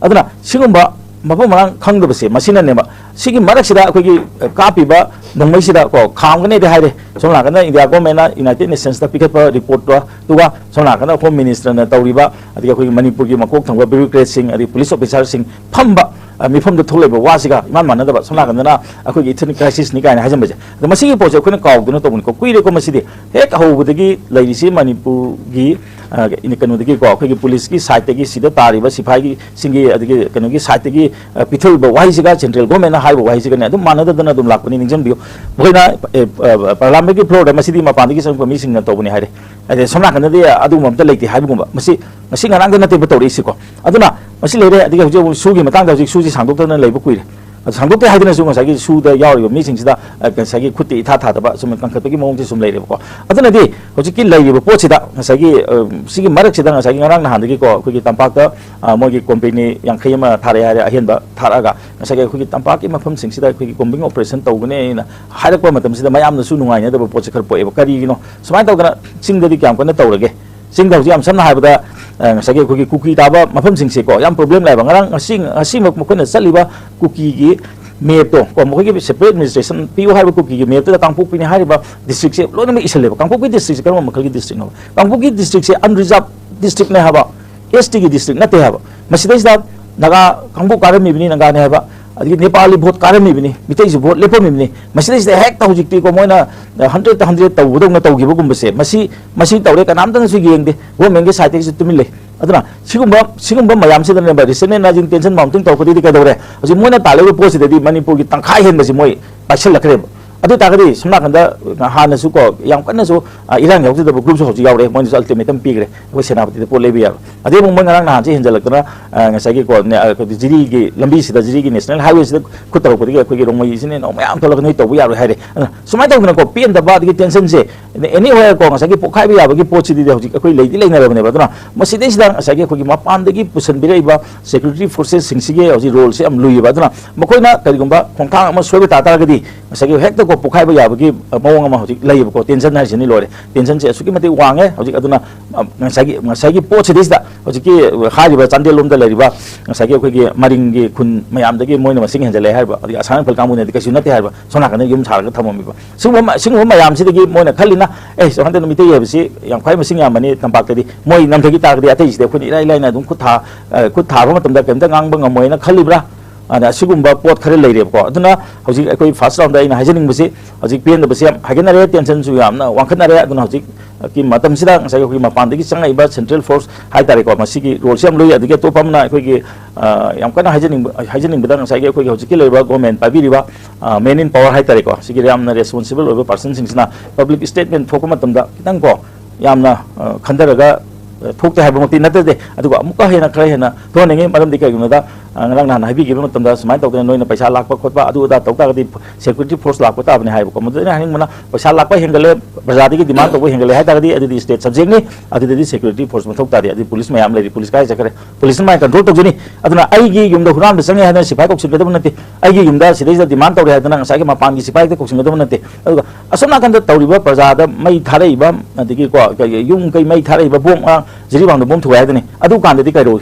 ꯑꯗꯨꯅ ꯁꯤꯒꯨꯝꯕ ꯃꯐꯝ ꯃꯔꯥꯡ ꯈꯪꯗꯕꯁꯦ ꯃꯁꯤꯅꯅꯦꯕ꯫ ꯁꯤꯒꯤ ꯃꯔꯛꯁꯤꯗ ꯑꯩꯈꯣꯏꯒꯤ, ꯑ, ꯀꯥꯞꯄꯤꯕ ꯅꯣꯡꯃꯩꯁꯤꯗ ꯀꯣ, ꯈꯥꯝꯒꯅꯤꯗꯤ ꯍꯥꯏꯔꯦ꯫ ꯁꯣꯝ ꯅꯥꯀꯟꯗ ꯏꯟꯗꯤꯌꯥ ꯒꯣꯔꯃꯦꯟꯅ ꯌꯨꯅꯥꯏꯇꯦꯗ ꯅꯦꯁꯟꯁꯇ ꯄꯤꯈꯠꯄ ꯔꯤꯄꯣꯔꯠꯇꯣ, ꯑꯗꯨꯒ ꯁꯣꯝ ꯅꯥꯀꯟꯗ ꯍꯣꯝ ꯃꯤꯅꯤꯁꯇꯔꯅ ꯇꯧꯔꯤꯕ, ꯑꯗꯒꯤ ꯑꯩꯈꯣꯏꯒꯤ ꯃꯅꯤꯄꯨꯔꯒꯤ ꯃꯀꯣꯛ ꯊꯣꯡꯕ ꯕ꯭ꯌꯨꯔꯣꯀ꯭ꯔꯦꯠꯁꯤꯡ, ꯑꯗꯒꯤ ꯄꯨꯂꯤꯁ ꯑꯣꯐꯤꯁꯥꯔꯁꯤꯡ ꯐꯝꯕ, ꯑ, ꯃꯤꯐꯝꯗ ꯊꯣꯛꯂꯛꯏꯕ ꯋꯥꯁꯤꯒ ꯏꯃꯥꯟ ꯃꯥꯟꯅꯗꯕ꯫ ꯁꯣꯝ ꯅꯥꯀꯟꯗꯅ ꯑꯩꯈꯣꯏꯒꯤ ꯏꯊꯅꯤꯛ ꯀ꯭ꯔꯥꯏꯁꯤꯁꯅꯤ ꯀꯥꯏꯅ ꯍꯥꯏꯖꯟꯕꯁꯦ꯫ ꯑꯗꯣ ꯃꯁꯤꯒꯤ ꯄꯣꯠꯁꯦ ꯑꯩꯈꯣꯏꯅ ꯀꯥꯎꯗꯅ ꯇꯧꯕꯅꯤꯀꯣ꯫ ꯀꯨꯏꯔꯦꯀꯣ ꯃꯁꯤꯗꯤ꯫ ꯍꯦꯛ ꯍꯧꯕꯗꯒꯤ ꯂꯩꯔꯤꯁꯤ ꯃꯅꯤꯄꯨꯔꯒꯤ, ꯑ, ꯀꯩꯅꯣꯗꯒꯤꯀꯣ, ꯑꯩꯈꯣꯏꯒꯤ ꯄꯨꯂꯤꯁꯀꯤ ꯁꯥꯏꯠꯇꯒꯤ, ꯁꯤꯗ ꯇꯥꯔꯤꯕ ꯁꯤꯐꯥꯏꯒꯤꯁꯤꯡꯒꯤ, ꯑꯗꯒꯤ ꯀꯩꯅꯣꯒꯤ ꯁꯥꯏꯠꯇꯒꯤ, ꯑ, ꯄꯤꯊꯣꯛꯏꯕ ꯋꯥꯍꯩꯁꯤꯒ ꯁꯦꯟꯇ꯭ꯔꯦꯜ ꯒꯣꯔꯃꯦꯟꯅ ꯍꯥꯏꯕ ꯋꯥꯍꯩꯁꯤꯒꯅꯦ ꯑꯗꯨꯝ ꯃꯥꯟꯅꯗꯗꯅ ꯑꯗꯨꯝ ꯂꯥꯛꯄꯅꯤ, ꯅꯤꯡꯁꯤꯡꯕꯤꯌꯨ꯫ ꯃꯈꯣꯏꯅ, ꯑ, ꯑ, ꯄꯥꯔꯂꯥꯃꯦꯟꯒꯤ ꯐ꯭ꯂꯣꯔꯗ ꯃꯁꯤꯗꯤ ꯃꯄꯥꯟꯗꯒꯤ ꯆꯪꯉꯛꯄ ꯃꯤꯁꯤꯡꯅ ꯇꯧꯕꯅꯤ ꯍꯥꯏꯔꯦ꯫ ꯑꯗꯩ ꯁꯣꯝ ꯅꯥꯀꯟꯗꯗꯤ ꯑꯗꯨꯒꯨꯝꯕ ꯑꯝꯇ ꯂꯩꯇꯦ ꯍꯥꯏꯕꯒꯨꯝꯕ꯫ ꯃꯁꯤ ꯉꯁꯤ ꯉꯔꯥꯡꯗ ꯅꯠꯇꯦꯕ ꯇꯧꯔꯛꯏꯁꯤꯀꯣ꯫ ꯑꯗꯨꯅ ꯃꯁꯤ ꯂꯩꯔꯦ꯫ ꯑꯗꯒꯤ ꯍꯧꯖꯤꯛ ꯑꯃꯨꯛ ꯁꯨꯒꯤ ꯃꯇꯥꯡꯗ, ꯍꯧꯖꯤꯛ ꯁꯨꯁꯤ ꯁꯥꯡꯗꯣꯛꯇꯅ ꯂꯩꯕ ꯀꯨꯏꯔꯦ꯫ ꯑꯗꯨ ꯁꯥꯡꯗꯣꯛꯇꯦ ꯍꯥꯏꯗꯨꯅꯁꯨ ꯉꯁꯥꯏꯒꯤ ꯁꯨꯗ ꯌꯥꯎꯔꯤꯕ ꯃꯤꯁꯤꯡꯁꯤꯗ, ꯑ, ꯉꯁꯥꯏꯒꯤ ꯈꯨꯠꯇꯤ ꯏꯊꯥ ꯊꯥꯗꯕ ꯁꯨꯝ ꯀꯟꯈꯠꯄꯒꯤ ꯃꯑꯣꯡꯁꯦ ꯁꯨꯝ ꯂꯩꯔꯦꯕꯀꯣ꯫ ꯑꯗꯨꯅꯗꯤ ꯍꯧꯖꯤꯛꯀꯤ ꯂꯩꯔꯤꯕ ꯄꯣꯠꯁꯤꯗ ꯉꯁꯥꯏꯒꯤ, ꯑ, ꯁꯤꯒꯤ ꯃꯔꯛꯁꯤꯗ ꯉꯁꯥꯏꯒꯤ ꯉꯔꯥꯡ ꯅꯍꯥꯟꯗꯒꯤꯀꯣ ꯑꯩꯈꯣꯏꯒꯤ ꯇꯝꯄꯥꯛꯇ, ꯑ, ꯃꯣꯏꯒꯤ ꯀꯣꯝꯄꯦꯅꯤ ꯌꯥꯡꯈꯩ ꯑꯃ ꯊꯥꯔꯛꯑꯦ ꯍꯥꯏꯔꯦ, ꯑꯍꯦꯟꯕ ꯊꯥꯔꯛꯑꯒ ꯉꯁꯥꯏꯒꯤ ꯑꯩꯈꯣꯏꯒꯤ ꯇꯝꯄꯥꯛꯀꯤ ꯃꯐꯝꯁꯤꯡꯁꯤꯗ ꯑꯩꯈꯣꯏꯒꯤ combing operation ꯇꯧꯒꯅꯤ ꯍꯥꯏꯅ ꯍꯥꯏꯔꯛꯄ ꯃꯇꯝꯁꯤꯗ ꯃꯌꯥꯝꯅꯁꯨ ꯅꯨꯡꯉꯥꯏꯅꯗꯕ ꯄꯣꯠꯁꯦ ꯈꯔ ꯄꯣꯛꯑꯦꯕ꯫ ꯀꯔꯤꯒꯤꯅꯣ ꯁꯨꯃꯥꯏꯅ ꯇꯧꯗꯅ ꯆꯤꯡꯗꯗꯤ ꯀꯌꯥꯝ ꯀꯟꯅ ꯇꯧꯔꯒꯦ? ꯆꯤꯡꯗ ꯍꯧꯖꯤꯛ ꯌꯥꯝ ꯁꯝꯅ ꯍꯥꯏꯔꯕꯗ, ꯑ, ꯉꯁꯥꯏꯒꯤ ꯑꯩꯈꯣꯏꯒꯤ ꯀꯨꯀꯤ ꯇꯥꯕ ꯃꯐꯝꯁꯤꯡꯁꯦꯀꯣ, ꯌꯥꯝ ꯄ꯭ꯔꯣꯕ꯭ꯂꯦꯝ ꯂꯩꯕ꯫ ꯉꯔꯥꯡ ꯉꯁꯤ, ꯉꯁꯤꯃꯛ ꯃꯈꯣꯏꯅ ꯆꯠꯂꯤꯕ ꯀꯨꯀꯤꯒꯤ ꯃꯦꯞꯇꯣ ꯀꯣ, ꯃꯈꯣꯏꯒꯤ ꯁꯦꯄꯔꯦꯠ ꯑꯦꯗꯃꯤꯅꯤꯁꯇ꯭ꯔꯦꯁꯟ ꯄꯤꯌꯨ ꯍꯥꯏꯕ ꯀꯨꯀꯤꯒꯤ ꯃꯦꯞꯇꯨꯗ ꯀꯥꯡꯄꯣꯛꯄꯤꯅꯤ ꯍꯥꯏꯔꯤꯕ ꯗꯤꯁꯇ꯭ꯔꯤꯛꯁꯦ ꯂꯣꯏꯅꯃꯛ ꯏꯁꯜꯂꯦꯕ꯫ ꯀꯥꯡꯄꯣꯛꯄꯤ ꯗꯤꯁꯇ꯭ꯔꯤꯛꯁꯦ ꯀꯔꯝꯕ ꯃꯈꯜꯒꯤ ꯗꯤꯁꯇ꯭ꯔꯤꯛꯅꯣ? ꯀꯥꯡꯄꯣꯛꯄꯤ ꯗꯤꯁꯇ꯭ꯔꯤꯛꯁꯦ ꯑꯟꯔꯤꯖꯥꯕ ꯗꯤꯁꯇ꯭ꯔꯤꯛꯅꯦ ꯍꯥꯏꯕ, ꯑꯦꯁ ꯇꯤꯒꯤ ꯗꯤꯁꯇ꯭ꯔꯤꯛ ꯅꯠꯇꯦ ꯍꯥꯏꯕ꯫ ꯃꯁꯤꯗꯩꯁꯤꯗ ꯅꯥꯒꯥ ꯀꯥꯡꯕꯨ ꯀꯥꯔꯝꯃꯤꯕꯅꯤ, ꯅꯥꯒꯥꯅꯦ ꯍꯥꯏꯕ, ꯑꯗꯒꯤ ꯅꯦꯄꯥꯂꯤ ꯚꯣꯠ ꯀꯥꯔꯝꯃꯤꯕꯅꯤ, ꯃꯤꯇꯩꯁꯨ ꯚꯣꯠ ꯂꯦꯞꯄꯝꯃꯤꯕꯅꯤ꯫ ꯃꯁꯤꯗꯩꯁꯤꯗ ꯍꯦꯛꯇ ꯍꯧꯖꯤꯛꯇꯤꯀꯣ, ꯃꯣꯏꯅ ꯍꯟꯗ꯭ꯔꯦꯠꯇ ꯍꯟꯗ꯭ꯔꯦꯠ ꯇꯧꯕꯗꯧꯅ ꯇꯧꯈꯤꯕꯒꯨꯝꯕꯁꯦ, ꯃꯁꯤ, ꯃꯁꯤ ꯇꯧꯔꯦ, ꯀꯅꯥꯝꯇꯅꯁꯨ ꯌꯦꯡꯗꯦ, ꯒꯣꯔꯃꯦꯟꯒꯤ ꯁꯥꯏꯠꯇꯒꯤꯁꯨ ꯇꯨꯃꯤꯟ ꯂꯩ꯫ ꯑꯗꯨꯅ ꯁꯤꯒꯨꯝꯕ, ꯁꯤꯒꯨꯝꯕ ꯃꯌꯥꯝꯁꯤꯗꯅꯦꯕ ꯔꯤꯁꯟ ꯑꯦꯅꯔꯖꯤꯡ ꯇꯦꯟꯁꯟ ꯃꯥꯎꯟꯇꯤꯡ ꯇꯧꯔꯛꯄꯗꯒꯤꯗꯤ ꯀꯩꯗꯧꯔꯦ? ꯍꯧꯖꯤꯛ ꯃꯣꯏꯅ ꯇꯥꯜꯂꯤꯕ ꯄꯣꯠꯁꯤꯗꯗꯤ ꯃꯅꯤꯄꯨꯔꯒꯤ ꯇꯪꯈꯥꯏ ꯍꯦꯟꯕꯁꯤ ꯃꯣꯏ ꯄꯥꯏꯁꯤꯜꯂꯛꯈ꯭ꯔꯦꯕ꯫ ꯑꯗꯨ ꯑꯣꯏꯇꯥꯔꯒꯗꯤ ꯁꯣꯝ ꯅꯥꯀꯟꯗ ꯍꯥꯟꯅꯁꯨ ꯀꯣ, ꯌꯥꯝ ꯀꯟꯅꯁꯨ, ꯑ, ꯏꯔꯥꯡ ꯌꯥꯎꯖꯗꯕ ꯒ꯭ꯔꯨꯞꯁꯨ ꯍꯧꯖꯤꯛ ꯌꯥꯎꯔꯦ, ꯃꯣꯏꯅꯁꯨ ꯑꯜꯇꯤꯃꯦꯇꯝ ꯄꯤꯈ꯭ꯔꯦ, ꯑꯩꯈꯣꯏ ꯁꯦꯅꯥꯄꯇꯤꯗ ꯄꯣꯠ ꯂꯩꯕ ꯌꯥꯕ꯫ ꯑꯗꯩ ꯑꯃꯨꯛ ꯃꯣꯏ ꯉꯔꯥꯡ ꯅꯍꯥꯟꯁꯦ ꯍꯦꯟꯖꯜꯂꯛꯇꯅ, ꯑ, ꯉꯁꯥꯏꯒꯤ ꯀꯣ, ꯅꯦ-, ꯑ, ꯑꯩꯈꯣꯏꯒꯤ ꯖꯤꯔꯤꯒꯤ ꯂꯝꯕꯤꯁꯤꯗ, ꯖꯤꯔꯤꯒꯤ ꯅꯦꯁꯅꯦꯜ ꯍꯥꯏꯋꯦꯁꯤꯗ ꯈꯨꯠ ꯇꯧꯔꯛꯄꯗꯒꯤ ꯑꯩꯈꯣꯏꯒꯤ ꯔꯣꯡꯃꯩ ꯏꯆꯤꯟ ꯏꯅꯥꯎ ꯃꯌꯥꯝ ꯊꯣꯛꯂꯛꯀꯅꯤ, ꯇꯧꯕ ꯌꯥꯔꯣꯏ ꯍꯥꯏꯔꯦ꯫ ꯑꯗꯨꯅ ꯁꯨꯃꯥꯏꯅ ꯇꯧꯗꯅꯀꯣ, ꯄꯦꯟꯗꯕ ꯑꯗꯒꯤ ꯇꯦꯟꯁꯟꯁꯦ ꯑꯦꯅꯤ ꯍꯣꯏ ꯀꯣ, ꯉꯁꯥꯏꯒꯤ ꯄꯣꯛꯈꯥꯏꯕ ꯌꯥꯕꯒꯤ ꯄꯣꯠꯁꯤꯗꯤ ꯍꯧꯖꯤꯛ ꯑꯩꯈꯣꯏ ꯂꯩꯗꯤ ꯂꯩꯅꯔꯕꯅꯦꯕ꯫ ꯑꯗꯨꯅ ꯃꯁꯤꯗꯩꯁꯤꯗ ꯉꯁꯥꯏꯒꯤ ꯑꯩꯈꯣꯏꯒꯤ ꯃꯄꯥꯟꯗꯒꯤ ꯄꯨꯁꯟꯕꯤꯔꯛꯏꯕ ꯁꯦꯀ꯭ꯌꯨꯔꯤꯇꯤ ꯐꯣꯔꯁꯦꯁꯁꯤꯡꯁꯤꯒꯤ ꯍꯧꯖꯤꯛ ꯔꯣꯜꯁꯦ ꯌꯥꯝ ꯂꯨꯏꯌꯦꯕ꯫ ꯑꯗꯨꯅ ꯃꯈꯣꯏꯅ ꯀꯔꯤꯒꯨꯝꯕ ꯈꯣꯡꯊꯥꯡ ꯑꯃ ꯁꯣꯏꯕ ꯇꯥ ꯇꯥꯔꯒꯗꯤ ꯉꯁꯥꯏꯒꯤ ꯍꯦꯛꯇ ꯀꯣ ꯄꯣꯛꯈꯥꯏꯕ ꯌꯥꯕꯒꯤ, ꯑ, ꯃꯑꯣꯡ ꯑꯃ ꯍꯧꯖꯤꯛ ꯂꯩꯌꯦꯕꯀꯣ꯫ ꯇꯦꯟꯁꯟ ꯍꯥꯏꯁꯤꯅꯤ ꯂꯣꯏꯔꯦ, ꯇꯦꯟꯁꯟꯁꯦ ꯑꯁꯨꯛꯀꯤ ꯃꯇꯤꯛ ꯋꯥꯡꯉꯦ꯫ ꯍꯧꯖꯤꯛ ꯑꯗꯨꯅ, ꯑ, ꯉꯁꯥꯏꯒꯤ, ꯉꯁꯥꯏꯒꯤ ꯄꯣꯠꯁꯤꯗꯩꯁꯤꯗ ꯍꯧꯖꯤꯛꯀꯤ ꯍꯥꯏꯔꯤꯕ ꯆꯥꯟꯗꯦꯜ ꯂꯣꯝꯗ ꯂꯩꯔꯤꯕ ꯉꯁꯥꯏꯒꯤ ꯑꯩꯈꯣꯏꯒꯤ ꯃꯔꯤꯡꯒꯤ ꯈꯨꯟ ꯃꯌꯥꯝꯗꯒꯤ ꯃꯣꯏꯅ ꯃꯁꯤꯡ ꯍꯦꯟꯖꯜꯂꯛꯑꯦ ꯍꯥꯏꯔꯤꯕ, ꯑꯗꯒꯤ ꯑꯁꯥꯝ ꯔꯥꯏꯐꯜ ꯀꯥꯡꯕꯨꯅꯗꯤ ꯀꯩꯁꯨ ꯅꯠꯇꯦ ꯍꯥꯏꯔꯤꯕ, ꯁꯣꯝ ꯅꯥꯀꯟꯗ ꯌꯨꯝ ꯁꯥꯔꯒ ꯊꯝꯃꯝꯃꯤꯕ꯫ ꯁꯤꯒꯨꯝꯕ ꯃ-, ꯁꯤꯒꯨꯝꯕ ꯃꯌꯥꯝꯁꯤꯗꯒꯤ ꯃꯣꯏꯅ ꯈꯜꯂꯤꯅ, "ꯑꯦ, ꯁꯣꯝ ꯅꯥꯀꯟꯗ ꯃꯤꯇꯩ ꯍꯥꯏꯕꯁꯤ ꯌꯥꯝ ꯈ꯭ꯋꯥꯏ ꯃꯁꯤꯡ ꯌꯥꯝꯕꯅꯤ, ꯇꯝꯄꯥꯛꯇꯗꯤ ꯃꯣꯏ ꯅꯝꯊꯈꯤ ꯇꯥꯔꯒꯗꯤ ꯑꯇꯩꯁꯤꯗꯤ ꯑꯩꯈꯣꯏꯅ ꯏꯔꯥꯏ ꯂꯥꯏꯅ ꯑꯗꯨꯝ ꯈꯨꯠ ꯊꯥ-, ꯑ, ꯈꯨꯠ ꯊꯥꯕ ꯃꯇꯝꯗ ꯀꯩꯝꯇ ꯉꯥꯡꯕ ꯉꯝꯃꯣꯏꯅ" ꯈꯜꯂꯤꯕ꯭ꯔꯥ? ꯑꯗ ꯑꯁꯤꯒꯨꯝꯕ ꯄꯣꯠ ꯈꯔ ꯂꯩꯔꯦꯕꯀꯣ꯫ ꯑꯗꯨꯅ ꯍꯧꯖꯤꯛ ꯑꯩꯈꯣꯏ ꯐꯥꯔꯁ ꯔꯥꯎꯟꯗ ꯑꯩꯅ ꯍꯥꯏꯖꯅꯤꯡꯕꯁꯤ, ꯍꯧꯖꯤꯛ ꯄꯦꯟꯗꯕꯁꯤ ꯌꯥꯝ ꯍꯥꯏꯒꯠꯅꯔꯦ, ꯇꯦꯟꯁꯟꯁꯨ ꯌꯥꯝꯅ ꯋꯥꯡꯈꯠꯅꯔꯦ꯫ ꯑꯗꯨꯅ ꯍꯧꯖꯤꯛꯀꯤ ꯃꯇꯝꯁꯤꯗ ꯉꯁꯥꯏꯒꯤ ꯑꯩꯈꯣꯏꯒꯤ ꯃꯄꯥꯟꯗꯒꯤ ꯆꯪꯉꯛꯏꯕ ꯁꯦꯟꯇ꯭ꯔꯦꯜ ꯐꯣꯔꯁ ꯍꯥꯏꯇꯥꯔꯦꯀꯣ, ꯃꯁꯤꯒꯤ ꯔꯣꯜꯁꯤ ꯌꯥꯝ ꯂꯨꯏ꯫ ꯑꯗꯒꯤ ꯑꯇꯣꯞꯄ ꯑꯃꯅ ꯑꯩꯈꯣꯏꯒꯤ, ꯑ, ꯌꯥꯝ ꯀꯟꯅ ꯍꯥꯏꯖꯅꯤꯡꯕ, ꯍꯥꯏꯖꯅꯤꯡꯕꯗ ꯉꯁꯥꯏꯒꯤ ꯑꯩꯈꯣꯏꯒꯤ ꯍꯧꯖꯤꯛꯀꯤ ꯂꯩꯔꯤꯕ ꯒꯣꯔꯃꯦꯟ ꯄꯥꯏꯕꯤꯔꯤꯕ, ꯑ, ꯃꯦꯟ ꯏꯟ ꯄꯋꯥꯔ ꯍꯥꯏꯇꯥꯔꯦꯀꯣ, ꯁꯤꯒꯤ ꯌꯥꯝꯅ ꯔꯦꯁꯄꯣꯟꯁꯤꯕꯜ ꯑꯣꯏꯕ ꯄꯥꯔꯁꯟꯁꯤꯡꯁꯤꯅ ꯄꯕ꯭ꯂꯤꯛ ꯁ꯭ꯇꯦꯠꯃꯦꯟ ꯊꯣꯛꯄ ꯃꯇꯝꯗ ꯈꯤꯇꯪ ꯀꯣ, ꯌꯥꯝꯅ, ꯑ, ꯈꯟꯊꯔꯒ, ꯑ, ꯊꯣꯛꯇꯦ ꯍꯥꯏꯕꯃꯛꯇꯤ ꯅꯠꯇꯗꯦ, ꯑꯗꯨꯒ ꯑꯃꯨꯛꯀ ꯍꯦꯟꯅ, ꯈꯔ ꯍꯦꯟꯅ ꯊꯣꯛꯍꯟꯅꯤꯡꯉꯤ꯫ ꯃꯔꯝꯗꯤ ꯀꯩꯒꯤꯅꯣꯗ, ꯑ, ꯉꯔꯥꯡ ꯅꯍꯥꯟ ꯍꯥꯏꯕꯤꯈꯤꯕ ꯃꯇꯝꯗ ꯁꯨꯃꯥꯏꯅ ꯇꯧꯗꯅ ꯅꯣꯏꯅ ꯄꯩꯁꯥ ꯂꯥꯛꯄ ꯈꯣꯠꯄ ꯑꯗꯨ ꯑꯗꯥ ꯇꯧ ꯇꯥꯔꯒꯗꯤ ꯁꯦꯀ꯭ꯌꯨꯔꯤꯇꯤ ꯐꯣꯔꯁ ꯂꯥꯛꯄ ꯇꯥꯕꯅꯤ ꯍꯥꯏꯕꯀꯣ꯫ ꯃꯗꯨꯗ ꯑꯩꯅ ꯍꯥꯏꯅꯤꯡꯕꯅ, ꯄꯩꯁꯥ ꯂꯥꯛꯄ ꯍꯦꯟꯒꯠꯂꯦ, ꯄ꯭ꯔꯖꯥꯗꯒꯤ ꯗꯤꯃꯥꯟ ꯇꯧꯕ ꯍꯦꯟꯒꯠꯂꯦ ꯍꯥꯏ ꯇꯥꯔꯒꯗꯤ ꯑꯗꯨꯗꯤ ꯁ꯭ꯇꯦꯠ ꯁꯕꯖꯦꯛꯅꯤ, ꯑꯗꯨꯗꯗꯤ ꯁꯦꯀ꯭ꯌꯨꯔꯤꯇꯤ ꯐꯣꯔꯁ ꯃꯊꯧ ꯇꯥꯗꯦ, ꯑꯗꯨꯗꯤ ꯄꯨꯂꯤꯁ ꯃꯌꯥꯝ ꯂꯩꯔꯤ, ꯄꯨꯂꯤꯁ ꯀꯥꯏ ꯆꯠꯈ꯭ꯔꯦ? ꯄꯨꯂꯤꯁꯅ ꯃꯥꯏ ꯀꯟꯇ꯭ꯔꯣꯜ ꯇꯧꯖꯅꯤ꯫ ꯑꯗꯨꯅ ꯑꯩꯒꯤ ꯌꯨꯝꯗ ꯍꯨꯔꯥꯟꯕ ꯆꯪꯉꯦ ꯍꯥꯏꯗꯅ ꯁꯤꯐꯥꯏ ꯀꯧꯁꯤꯟꯒꯗꯕ ꯅꯠꯇꯦ, ꯑꯩꯒꯤ ꯌꯨꯝꯗ ꯁꯤꯗꯩꯁꯤꯗ ꯗꯤꯃꯥꯟ ꯇꯧꯔꯦ ꯍꯥꯏꯗꯅ ꯉꯁꯥꯏꯒꯤ ꯃꯄꯥꯟꯒꯤ ꯁꯤꯐꯥꯏꯗ ꯀꯧꯁꯤꯟꯒꯗꯕ ꯅꯠꯇꯦ꯫ ꯑꯗꯨꯒ ꯑꯁꯣꯝ ꯅꯥꯀꯟꯗ ꯇꯧꯔꯤꯕ ꯄ꯭ꯔꯖꯥꯗ ꯃꯩ ꯊꯥꯔꯛꯏꯕ, ꯑꯗꯒꯤ ꯀꯣ, ꯀꯩ, ꯌꯨꯝ ꯀꯩ ꯃꯩ ꯊꯥꯔꯛꯏꯕ ꯕꯣꯝ, ꯑ, ꯖꯤꯔꯤꯕꯥꯝꯗ ꯕꯣꯝ ꯊꯨꯒꯥꯏ ꯍꯥꯏꯗꯨꯅꯤ, ꯑꯗꯨ ꯀꯥꯟꯗꯗꯤ ꯀꯩꯗꯧꯏ?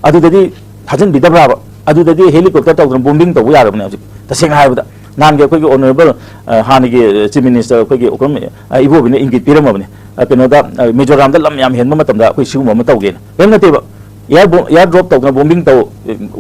ꯑꯗꯨꯗꯗꯤ ꯊꯥꯖꯤꯟꯕꯤꯗꯕ꯭ꯔꯥꯕ? ꯑꯗꯨꯗꯗꯤ ꯍꯦꯂꯤꯀꯣꯞꯇꯔ ꯇꯧꯗꯅ ꯕꯣꯝꯕꯤꯡ ꯇꯧꯕ ꯌꯥꯔꯕꯅꯦ ꯍꯧꯖꯤꯛ꯫ ꯇꯁꯦꯡꯅ ꯍꯥꯏꯔꯕꯗ, ꯅꯍꯥꯟꯒꯤ ꯑꯩꯈꯣꯏꯒꯤ ꯑꯣꯅꯔꯦꯕꯜ, ꯑ, ꯍꯥꯟꯅꯒꯤ ꯆꯤꯐ ꯃꯤꯅꯤꯁꯇꯔ ꯑꯩꯈꯣꯏꯒꯤ ꯑꯣꯀ꯭ꯔꯝ, ꯑ, ꯏꯕꯣꯕꯤꯅ ꯏꯪꯒꯤꯠ ꯄꯤꯔꯝꯃꯕꯅꯦ꯫ ꯑ, ꯀꯩꯅꯣꯗ, ꯑ, ꯃꯤꯖꯣꯔꯥꯝꯗ ꯂꯝ ꯌꯥꯝ ꯍꯦꯟꯕ ꯃꯇꯝꯗ ꯑꯩꯈꯣꯏ ꯁꯤꯒꯨꯝꯕ ꯑꯃ ꯇꯧꯒꯦꯅ꯫ ꯀꯔꯤꯝ ꯅꯠꯇꯦꯕ꯫ ꯑꯦꯌꯥꯔ ꯕꯣ-, ꯑꯦꯌꯥꯔ ꯗ꯭ꯔꯣꯞ ꯇꯧꯗꯅ ꯕꯣꯝꯕꯤꯡ ꯇꯧ,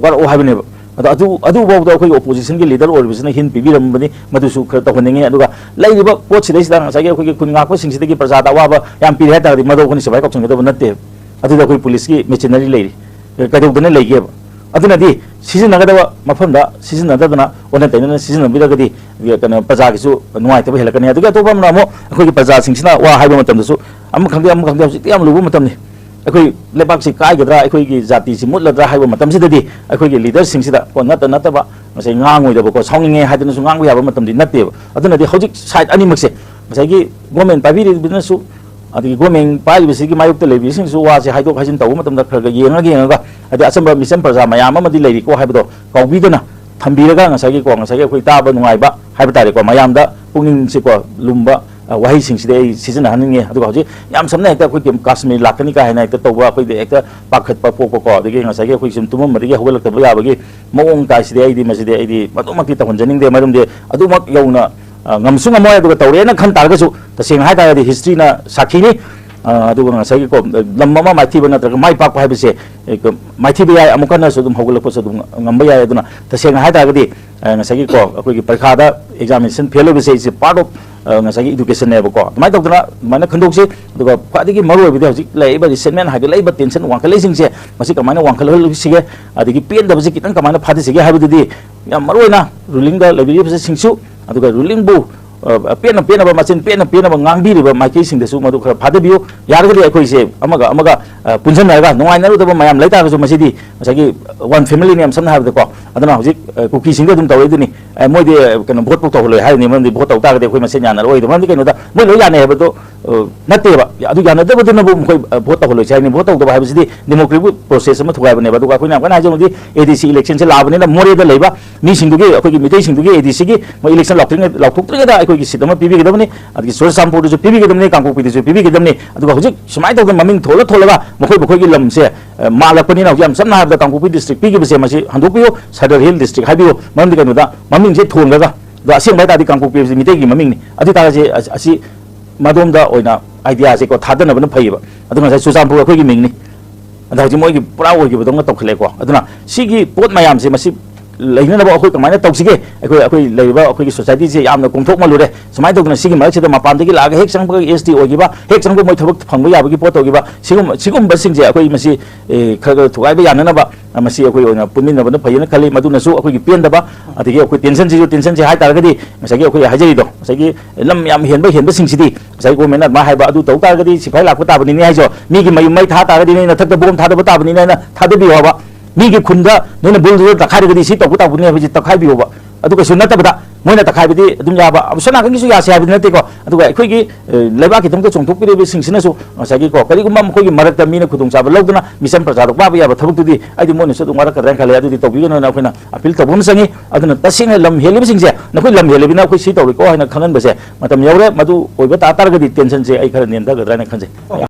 ꯋꯥꯔꯛꯑꯣ ꯍꯥꯏꯕꯅꯦꯕ꯫ ꯑꯗꯣ ꯑꯗꯨ ꯑꯗꯨꯐꯥꯎꯗ ꯑꯩꯈꯣꯏꯒꯤ ꯑꯣꯄꯣꯖꯤꯁꯟꯒꯤ ꯂꯤꯗꯔ ꯑꯣꯏꯔꯤꯕꯁꯤꯅ ꯍꯤꯟ ꯄꯤꯕꯤꯔꯝꯕꯅꯤ, ꯃꯗꯨꯁꯨ ꯈꯔ ꯇꯧꯍꯟꯅꯤꯡꯉꯤ꯫ ꯑꯗꯨꯒ ꯂꯩꯔꯤꯕ ꯄꯣꯠꯁꯤꯗꯩꯁꯤꯗ ꯉꯁꯥꯏꯒꯤ ꯑꯩꯈꯣꯏꯒꯤ ꯈꯨꯟ ꯉꯥꯛꯄꯁꯤꯡꯁꯤꯗꯒꯤ ꯄ꯭ꯔꯖꯥꯗ ꯑꯋꯥꯕ ꯌꯥꯝ ꯄꯤꯔꯦ ꯍꯥꯏ ꯇꯥꯔꯒꯗꯤ ꯃꯗꯨ ꯑꯩꯈꯣꯏꯅ ꯁꯤꯐꯥꯏ ꯀꯧꯁꯤꯟꯒꯗꯕ ꯅꯠꯇꯦꯕ꯫ ꯑꯗꯨꯗ ꯑꯩꯈꯣꯏ ꯄꯨꯂꯤꯁꯀꯤ ꯃꯦꯆꯤꯅꯔꯤ ꯂꯩꯔꯤ, ꯀꯩꯗꯧꯗꯅ ꯂꯩꯒꯦꯕ? ꯑꯗꯨꯅꯗꯤ ꯁꯤꯖꯤꯟꯅꯒꯗꯕ ꯃꯐꯝꯗ ꯁꯤꯖꯤꯟꯅꯗꯗꯅ ꯑꯣꯟꯅ ꯇꯩꯅꯅ ꯁꯤꯖꯤꯟꯅꯕꯤꯔꯒꯗꯤ ꯀꯩꯅꯣ ꯄ꯭ꯔꯖꯥꯒꯤꯁꯨ ꯅꯨꯡꯉꯥꯏꯇꯕ ꯍꯦꯜꯂꯛꯀꯅꯤ꯫ ꯑꯗꯨꯒ ꯑꯇꯣꯞꯄ ꯑꯃꯅ ꯑꯃꯨꯛ ꯑꯩꯈꯣꯏꯒꯤ ꯄ꯭ꯔꯖꯥꯁꯤꯡꯁꯤꯅ ꯋꯥ ꯍꯥꯏꯕ ꯃꯇꯝꯗꯁꯨ ꯑꯃ ꯈꯪꯗꯦ ꯑꯃ ꯈꯪꯗꯦ ꯍꯧꯖꯤꯛꯇꯤ ꯌꯥꯝ ꯂꯨꯕ ꯃꯇꯝꯅꯤ꯫ ꯑꯩꯈꯣꯏ ꯂꯩꯕꯥꯛꯁꯤ ꯀꯥꯏꯒꯗ꯭ꯔꯥ, ꯑꯩꯈꯣꯏꯒꯤ ꯖꯥꯇꯤꯁꯤ ꯃꯨꯠꯂꯗ꯭ꯔꯥ ꯍꯥꯏꯕ ꯃꯇꯝꯁꯤꯗꯗꯤ ꯑꯩꯈꯣꯏꯒꯤ ꯂꯤꯗꯔꯁꯤꯡꯁꯤꯗ ꯀꯣ ꯅꯠꯇ ꯅꯠꯇꯕ ꯉꯁꯥꯏ ꯉꯥꯡꯉꯣꯏꯗꯕꯀꯣ, ꯁꯥꯎꯅꯤꯡꯉꯦ ꯍꯥꯏꯗꯅꯁꯨ ꯉꯥꯡꯕ ꯌꯥꯕ ꯃꯇꯝꯗꯤ ꯅꯠꯇꯦꯕ꯫ ꯑꯗꯨꯅꯗꯤ ꯍꯧꯖꯤꯛ ꯁꯥꯏꯠ ꯑꯅꯤꯃꯛꯁꯦ, ꯉꯁꯥꯏꯒꯤ ꯒꯣꯔꯃꯦꯟ ꯄꯥꯏꯕꯤꯔꯤꯕꯅꯁꯨ ꯑꯗꯒꯤ ꯒꯣꯔꯃꯦꯟ ꯄꯥꯏꯔꯤꯕꯁꯤꯒꯤ ꯃꯥꯌꯣꯛꯇ ꯂꯩꯕꯤꯁꯤꯡꯁꯨ ꯋꯥꯁꯦ ꯍꯥꯏꯗꯣꯛ ꯍꯥꯏꯖꯤꯟ ꯇꯧꯕ ꯃꯇꯝꯗ ꯈꯔ ꯈꯔ ꯌꯦꯡꯉꯒ ꯌꯦꯡꯉꯒ, ꯍꯥꯏꯗꯤ ꯑꯆꯝꯕ ꯃꯤꯆꯝ ꯄ꯭ꯔꯖꯥ ꯃꯌꯥꯝ ꯑꯃꯗꯤ ꯂꯩꯔꯤꯀꯣ ꯍꯥꯏꯕꯗꯣ ꯀꯥꯎꯕꯤꯗꯅ ꯊꯝꯕꯤꯔꯒ, ꯉꯁꯥꯏꯒꯤꯀꯣ, ꯉꯁꯥꯏꯒꯤ ꯑꯩꯈꯣꯏ ꯇꯥꯕ ꯅꯨꯡꯉꯥꯏꯕ ꯍꯥꯏꯕ ꯇꯥꯔꯦꯀꯣ, ꯃꯌꯥꯝꯗ ꯄꯨꯛꯅꯤꯡꯁꯦꯀꯣ ꯂꯨꯝꯕ, ꯑ, ꯋꯥꯍꯩꯁꯤꯡꯁꯤꯗꯤ ꯑꯩ ꯁꯤꯖꯤꯟꯅꯍꯟꯅꯤꯡꯉꯦ꯫ ꯑꯗꯨꯒ ꯍꯧꯖꯤꯛ ꯌꯥꯝ ꯁꯝꯅ ꯍꯦꯛꯇ ꯑꯩꯈꯣꯏꯒꯤ ꯀꯥꯁꯃꯤꯔ ꯂꯥꯛꯀꯅꯤ ꯀꯥꯏ ꯍꯥꯏꯅ ꯍꯦꯛꯇ ꯇꯧꯕ, ꯑꯩꯈꯣꯏꯗ ꯍꯦꯛꯇ ꯄꯥꯈꯠꯄ ꯄꯣꯛꯄꯀꯣ, ꯑꯗꯒꯤ ꯉꯁꯥꯏꯒꯤ ꯑꯩꯈꯣꯏ ꯁꯨꯝ ꯇꯨꯝꯃꯝꯕꯗꯒꯤ ꯍꯧꯒꯠꯂꯛꯇꯕ ꯌꯥꯕꯒꯤ ꯃꯑꯣꯡ ꯀꯥꯏꯁꯤꯗꯤ ꯑꯩꯗꯤ, ꯃꯁꯤꯗꯤ ꯑꯩꯗꯤ ꯃꯗꯨꯃꯛꯇꯤ ꯇꯧꯍꯟꯖꯅꯤꯡꯗꯦ꯫ ꯃꯔꯝꯗꯤ ꯑꯗꯨꯃꯛ ꯌꯧꯅ, ꯑ, ꯉꯝꯁꯨ ꯉꯝꯃꯣꯏ꯫ ꯑꯗꯨꯒ ꯇꯧꯔꯦꯅ ꯈꯟ ꯇꯥꯔꯒꯁꯨ, ꯇꯁꯦꯡꯅ ꯍꯥꯏ ꯇꯥꯔꯒꯗꯤ ꯍꯤꯁꯇ꯭ꯔꯤꯅ ꯁꯥꯈꯤꯅꯤ꯫ ꯑ, ꯑꯗꯨꯒ ꯉꯁꯥꯏꯒꯤꯀꯣ, ꯂꯝ ꯑꯃ ꯃꯥꯏꯊꯤꯕ ꯅꯠꯇ꯭ꯔꯒ ꯃꯥꯏ ꯄꯥꯛꯄ ꯍꯥꯏꯕꯁꯦ, ꯑꯦ, ꯀ-, ꯃꯥꯏꯊꯤꯕ ꯌꯥꯏ, ꯑꯃꯨꯛ ꯍꯟꯅꯁꯨ ꯑꯗꯨꯝ ꯍꯧꯒꯠꯂꯛꯄꯁꯨ ꯑꯗꯨꯝ ꯉꯝꯕ ꯌꯥꯏ꯫ ꯑꯗꯨꯅ ꯇꯁꯦꯡꯅ ꯍꯥꯏ ꯇꯥꯔꯒꯗꯤ, ꯑ, ꯉꯁꯥꯏꯒꯤꯀꯣ, ꯑꯩꯈꯣꯏꯒꯤ ꯄꯔꯤꯈꯥꯗ examination fail ꯑꯣꯏꯕꯁꯦ, it's a part of, ꯑ, ꯉꯁꯥꯏꯒꯤ educationꯅꯦꯕꯀꯣ꯫ ꯑꯗꯨꯃꯥꯏꯅ ꯇꯧꯗꯅ ꯑꯗꯨꯃꯥꯏꯅ ꯈꯟꯗꯣꯛꯁꯤ꯫ ꯑꯗꯨꯒ ꯈ꯭ꯋꯥꯏꯗꯒꯤ ꯃꯔꯨ ꯑꯣꯏꯕꯗꯤ ꯍꯧꯖꯤꯛ ꯂꯩꯔꯤꯕ resentment ꯍꯥꯏꯒꯠꯂꯛꯏꯕ, tension ꯋꯥꯡꯈꯠꯂꯛꯏꯁꯤꯡꯁꯦ, ꯃꯁꯤ ꯀꯃꯥꯏꯅ ꯋꯥꯡꯈꯠꯍꯜꯂꯁꯤꯒꯦ, ꯑꯗꯒꯤ ꯄꯦꯟꯗꯕꯁꯦ ꯈꯤꯇꯪ ꯀꯃꯥꯏꯅ ꯐꯥꯊꯁꯤꯒꯦ ꯍꯥꯏꯕꯗꯨꯗꯤ ꯌꯥꯝ ꯃꯔꯨ ꯑꯣꯏꯅ rulingꯗ ꯂꯩꯕꯤꯔꯤꯕꯁꯤꯡꯁꯨ, ꯑꯗꯨꯒ rulingꯕꯨ, ꯑ, ꯄꯦꯟꯅ ꯄꯦꯟꯅꯕ, ꯃꯆꯤꯟ ꯄꯦꯟꯅ ꯄꯦꯟꯅꯕ ꯉꯥꯡꯕꯤꯔꯤꯕ ꯃꯥꯏꯀꯩꯁꯤꯡꯗꯁꯨ ꯃꯗꯨ ꯈꯔ ꯐꯥꯗꯕꯤꯌꯨ꯫ ꯌꯥꯔꯒꯗꯤ ꯑꯩꯈꯣꯏꯁꯦ ꯑꯃꯒ ꯑꯃꯒ, ꯑ, ꯄꯨꯟꯁꯤꯟꯅꯔꯒ ꯅꯨꯡꯉꯥꯏꯅꯔꯨꯗꯕ ꯃꯌꯥꯝ ꯂꯩ ꯇꯥꯔꯒꯁꯨ, ꯃꯁꯤꯗꯤ ꯉꯁꯥꯏꯒꯤ one familyꯅꯤ, ꯌꯥꯝ ꯁꯝꯅ ꯍꯥꯏꯔꯕꯗꯀꯣ꯫ ꯑꯗꯨꯅ ꯍꯧꯖꯤꯛ, ꯑ, ꯀꯨꯀꯤꯁꯤꯡꯗ ꯑꯗꯨꯝ ꯇꯧꯔꯛꯏꯗꯨꯅꯤ, ꯑꯦ, ꯃꯣꯏꯗꯤ, ꯑ, ꯀꯩꯅꯣ, voteꯄꯨ ꯇꯧꯍꯜꯂꯣꯏ ꯍꯥꯏꯔꯤꯅꯤ, ꯃꯔꯝꯗꯤ vote ꯇꯧ ꯇꯥꯔꯒꯗꯤ ꯑꯩꯈꯣꯏ ꯃꯁꯦꯟ ꯌꯥꯅꯔꯛꯑꯣꯏꯗꯣ꯫ ꯃꯔꯝꯗꯤ ꯀꯩꯅꯣꯗ ꯃꯣꯏ ꯂꯣꯏ ꯌꯥꯅꯩ ꯍꯥꯏꯕꯗꯣ, ꯑ, ꯅꯠꯇꯦꯕ꯫ ꯑꯗꯨ ꯌꯥꯅꯗꯕꯗꯨꯅꯕꯨ ꯃꯈꯣꯏ, ꯑ, vote ꯇꯧꯍꯜꯂꯣꯏꯁꯦ ꯍꯥꯏꯅꯤ꯫ Vote ꯇꯧꯗꯕ ꯍꯥꯏꯕꯁꯤꯗꯤ democratic process ꯑꯃ ꯊꯨꯒꯥꯏꯕꯅꯦꯕ꯫ ꯑꯗꯨꯒ ꯑꯩꯈꯣꯏꯅ ꯌꯥꯝ ꯀꯟꯅ ꯍꯥꯏꯖꯅꯤꯡꯕꯗꯤ ADC electionꯁꯦ ꯂꯥꯛꯑꯕꯅꯤꯅ ꯃꯣꯔꯦꯗ ꯂꯩꯕ ꯃꯤꯁꯤꯡꯗꯨꯒꯤ, ꯑꯩꯈꯣꯏꯒꯤ ꯃꯤꯇꯩꯁꯤꯡꯗꯨꯒꯤ ADCꯒꯤ ꯃꯣꯏ election ꯂꯥꯎꯊꯣꯛꯇ꯭ꯔꯤꯉꯩ-, ꯂꯥꯎꯊꯣꯛꯇ꯭ꯔꯤꯉꯩꯗ ꯑꯩꯈꯣꯏꯒꯤ seat ꯑꯃ ꯄꯤꯕꯤꯒꯗꯕꯅꯤ꯫ ꯑꯗꯒꯤ ꯆꯨꯔꯆꯥꯟꯄꯨꯔꯗꯁꯨ ꯄꯤꯕꯤꯒꯗꯕꯅꯤ, ꯀꯥꯡꯄꯣꯛꯄꯤꯗꯁꯨ ꯄꯤꯕꯤꯒꯗꯕꯅꯤ꯫ ꯑꯗꯨꯒ ꯍꯧꯖꯤꯛ ꯁꯨꯃꯥꯏꯅ ꯇꯧꯗꯅ ꯃꯃꯤꯡ ꯊꯣꯜꯂ ꯊꯣꯜꯂꯒ ꯃꯈꯣꯏ ꯃꯈꯣꯏꯒꯤ ꯂꯝꯁꯦ, ꯑ, ꯃꯥꯜꯂꯛꯄꯅꯤꯅ ꯍꯧꯖꯤꯛ ꯌꯥꯝ ꯁꯝꯅ ꯍꯥꯏꯔꯕꯗ ꯀꯥꯡꯄꯣꯛꯄꯤ district ꯄꯤꯈꯤꯕꯁꯦ ꯃꯁꯤ ꯍꯟꯗꯣꯛꯄꯤꯌꯨ, Sadar Hill District ꯍꯥꯏꯕꯤꯌꯨ꯫ ꯃꯔꯝꯗꯤ ꯀꯩꯅꯣꯗ ꯃꯃꯤꯡꯁꯦ ꯊꯣꯟꯈ꯭ꯔꯒ, ꯑꯗꯣ ꯑꯁꯦꯡꯕ ꯍꯥꯏ ꯇꯥꯔꯗꯤ ꯀꯥꯡꯄꯣꯛꯄꯤ ꯍꯥꯏꯕꯁꯤ ꯃꯤꯇꯩꯒꯤ ꯃꯃꯤꯡꯅꯤ꯫ ꯑꯗꯨ ꯑꯣꯏ ꯇꯥꯔꯒꯗꯤ ꯑꯁ-, ꯑꯁꯤ ꯃꯗꯣꯝꯗ ꯑꯣꯏꯅ ideaꯁꯦꯀꯣ ꯊꯥꯗꯅꯕꯅ ꯐꯩꯌꯦꯕ꯫ ꯑꯗꯣ ꯉꯁꯥꯏ ꯆꯨꯔꯆꯥꯟꯄꯨꯔ ꯑꯩꯈꯣꯏꯒꯤ ꯃꯤꯡꯅꯤ꯫ ꯑꯗ ꯍꯧꯖꯤꯛ ꯃꯣꯏꯒꯤ ꯄꯨꯔꯥ ꯑꯣꯏꯈꯤꯕꯗꯧꯅ ꯇꯧꯈꯠꯂꯛꯑꯦꯀꯣ꯫ ꯑꯗꯨꯅ ꯁꯤꯒꯤ ꯄꯣꯠ ꯃꯌꯥꯝꯁꯦ ꯃꯁꯤ ꯂꯩꯅꯅꯕ ꯑꯩꯈꯣꯏ ꯀꯃꯥꯏꯅ ꯇꯧꯁꯤꯒꯦ? ꯑꯩꯈꯣꯏ, ꯑꯩꯈꯣꯏ ꯂꯩꯔꯤꯕ ꯑꯩꯈꯣꯏꯒꯤ ꯁꯣꯁꯥꯏꯇꯤꯁꯦ ꯌꯥꯝꯅ ꯀꯣꯝꯊꯣꯛꯃꯜꯂꯨꯔꯦ꯫ ꯁꯨꯃꯥꯏꯅ ꯇꯧꯗꯅ ꯁꯤꯒꯤ ꯃꯔꯛꯁꯤꯗ ꯃꯄꯥꯟꯗꯒꯤ ꯂꯥꯛꯑꯒ ꯍꯦꯛ ꯆꯪꯕꯒ ꯑꯦꯁ ꯇꯤ ꯑꯣꯏꯈꯤꯕ, ꯍꯦꯛ ꯆꯪꯕꯒ ꯃꯣꯏ ꯊꯕꯛ ꯐꯪꯕ ꯌꯥꯕꯒꯤ ꯄꯣꯠ ꯇꯧꯈꯤꯕ, ꯁꯤꯒꯨꯝꯕ, ꯁꯤꯒꯨꯝꯕꯁꯤꯡꯁꯦ ꯑꯩꯈꯣꯏ ꯃꯁꯤ, ꯑꯦ, ꯈꯔ ꯈꯔ ꯊꯨꯒꯥꯏꯕ ꯌꯥꯅꯅꯕ, ꯑ, ꯃꯁꯤ ꯑꯩꯈꯣꯏ ꯑꯣꯏꯅ ꯄꯨꯟꯃꯤꯟꯅꯕꯅ ꯐꯩꯌꯦꯅ ꯈꯜꯂꯤ꯫ ꯃꯗꯨꯅꯁꯨ ꯑꯩꯈꯣꯏꯒꯤ ꯄꯦꯟꯗꯕ, ꯑꯗꯒꯤ ꯑꯩꯈꯣꯏ ꯇꯦꯟꯁꯟꯁꯤꯁꯨ, ꯇꯦꯟꯁꯟꯁꯤ ꯍꯥꯏ ꯇꯥꯔꯒꯗꯤ ꯉꯁꯥꯏꯒꯤ ꯑꯩꯈꯣꯏ ꯍꯥꯏꯖꯔꯤꯗꯣ, ꯉꯁꯥꯏꯒꯤ ꯂꯝ ꯌꯥꯝ ꯍꯦꯟꯕ ꯍꯦꯟꯕꯁꯤꯡꯁꯤꯗꯤ ꯉꯁꯥꯏ ꯒꯣꯔꯃꯦꯟꯅ ꯑꯗꯨꯃꯥꯏꯅ ꯍꯥꯏꯕ, "ꯑꯗꯨ ꯇꯧ ꯇꯥꯔꯒꯗꯤ ꯁꯤꯐꯥꯏ ꯂꯥꯛꯄ ꯇꯥꯕꯅꯤꯅꯦ" ꯍꯥꯏꯁꯨ, ꯃꯤꯒꯤ ꯃꯌꯨꯝ ꯃꯩ ꯊꯥ ꯇꯥꯔꯒꯗꯤ ꯅꯣꯏ ꯅꯊꯛꯇ ꯕꯣꯝ ꯊꯥꯗꯕ ꯇꯥꯕꯅꯤꯅꯦ ꯍꯥꯏꯅ ꯊꯥꯗꯕꯤꯌꯨ ꯍꯥꯏꯕ꯫ ꯃꯤꯒꯤ ꯈꯨꯟꯗ ꯅꯣꯏꯅ ꯕꯨꯜꯗꯨꯗ ꯇꯛꯈꯥꯏꯔꯒꯗꯤ ꯁꯤ ꯇꯧꯕ ꯇꯧꯕꯅꯤ ꯍꯥꯏꯕꯁꯤ ꯇꯛꯈꯥꯏꯕꯤꯌꯣꯕ꯫ ꯑꯗꯨ ꯀꯩꯁꯨ ꯅꯠꯇꯕꯗ ꯃꯣꯏꯅ ꯇꯛꯈꯥꯏꯕꯗꯤ ꯑꯗꯨꯝ ꯌꯥꯕ, ꯑꯁꯣꯝ ꯅꯥꯀꯟꯒꯤꯁꯨ ꯌꯥꯁꯦ ꯍꯥꯏꯕꯗꯤ ꯅꯠꯇꯦꯀꯣ꯫ ꯑꯗꯨꯒ ꯑꯩꯈꯣꯏꯒꯤ, ꯑꯦ, ꯂꯩꯕꯥꯛ ꯈꯤꯇꯪꯗ ꯆꯣꯡꯊꯣꯛꯄꯤꯔꯤꯕꯁꯤꯡꯁꯤꯅꯁꯨ ꯉꯁꯥꯏꯒꯤꯀꯣ, ꯀꯔꯤꯒꯨꯝꯕ ꯃꯈꯣꯏꯒꯤ ꯃꯔꯛꯇ ꯃꯤꯅ ꯈꯨꯗꯣꯡꯆꯥꯕ ꯂꯧꯗꯨꯅ ꯃꯤꯆꯝ ꯄ꯭ꯔꯖꯥꯗ ꯋꯥꯕ ꯌꯥꯕ ꯊꯕꯛꯇꯨꯗꯤ ꯑꯩꯗꯤ ꯃꯣꯏꯅꯁꯨ ꯑꯗꯨꯝ ꯋꯥꯔꯛꯀꯗ꯭ꯔꯥꯅ ꯈꯜꯂꯦ꯫ ꯑꯗꯨꯗꯤ ꯇꯧꯕꯤꯒꯅꯨꯅ ꯑꯩꯈꯣꯏꯅ ꯑꯄꯤꯜ ꯇꯧꯕ ꯑꯃ ꯆꯪꯉꯤ꯫ ꯑꯗꯨꯅ ꯇꯁꯦꯡꯅ ꯂꯝ ꯍꯦꯜꯂꯤꯕꯁꯤꯡꯁꯦ, "ꯅꯈꯣꯏ ꯂꯝ ꯍꯦꯜꯂꯤꯕꯅ ꯑꯩꯈꯣꯏ ꯁꯤ ꯇꯧꯔꯤꯀꯣ" ꯍꯥꯏꯅ ꯈꯪꯍꯟꯕꯁꯦ ꯃꯇꯝ ꯌꯧꯔꯦ꯫ ꯃꯗꯨ ꯑꯣꯏꯕ ꯇꯥ ꯇꯥꯔꯒꯗꯤ ꯇꯦꯟꯁꯟꯁꯦ ꯑꯩ ꯈꯔ ꯅꯦꯝꯊꯒꯗ꯭ꯔꯥꯅ ꯈꯟꯖꯩ꯫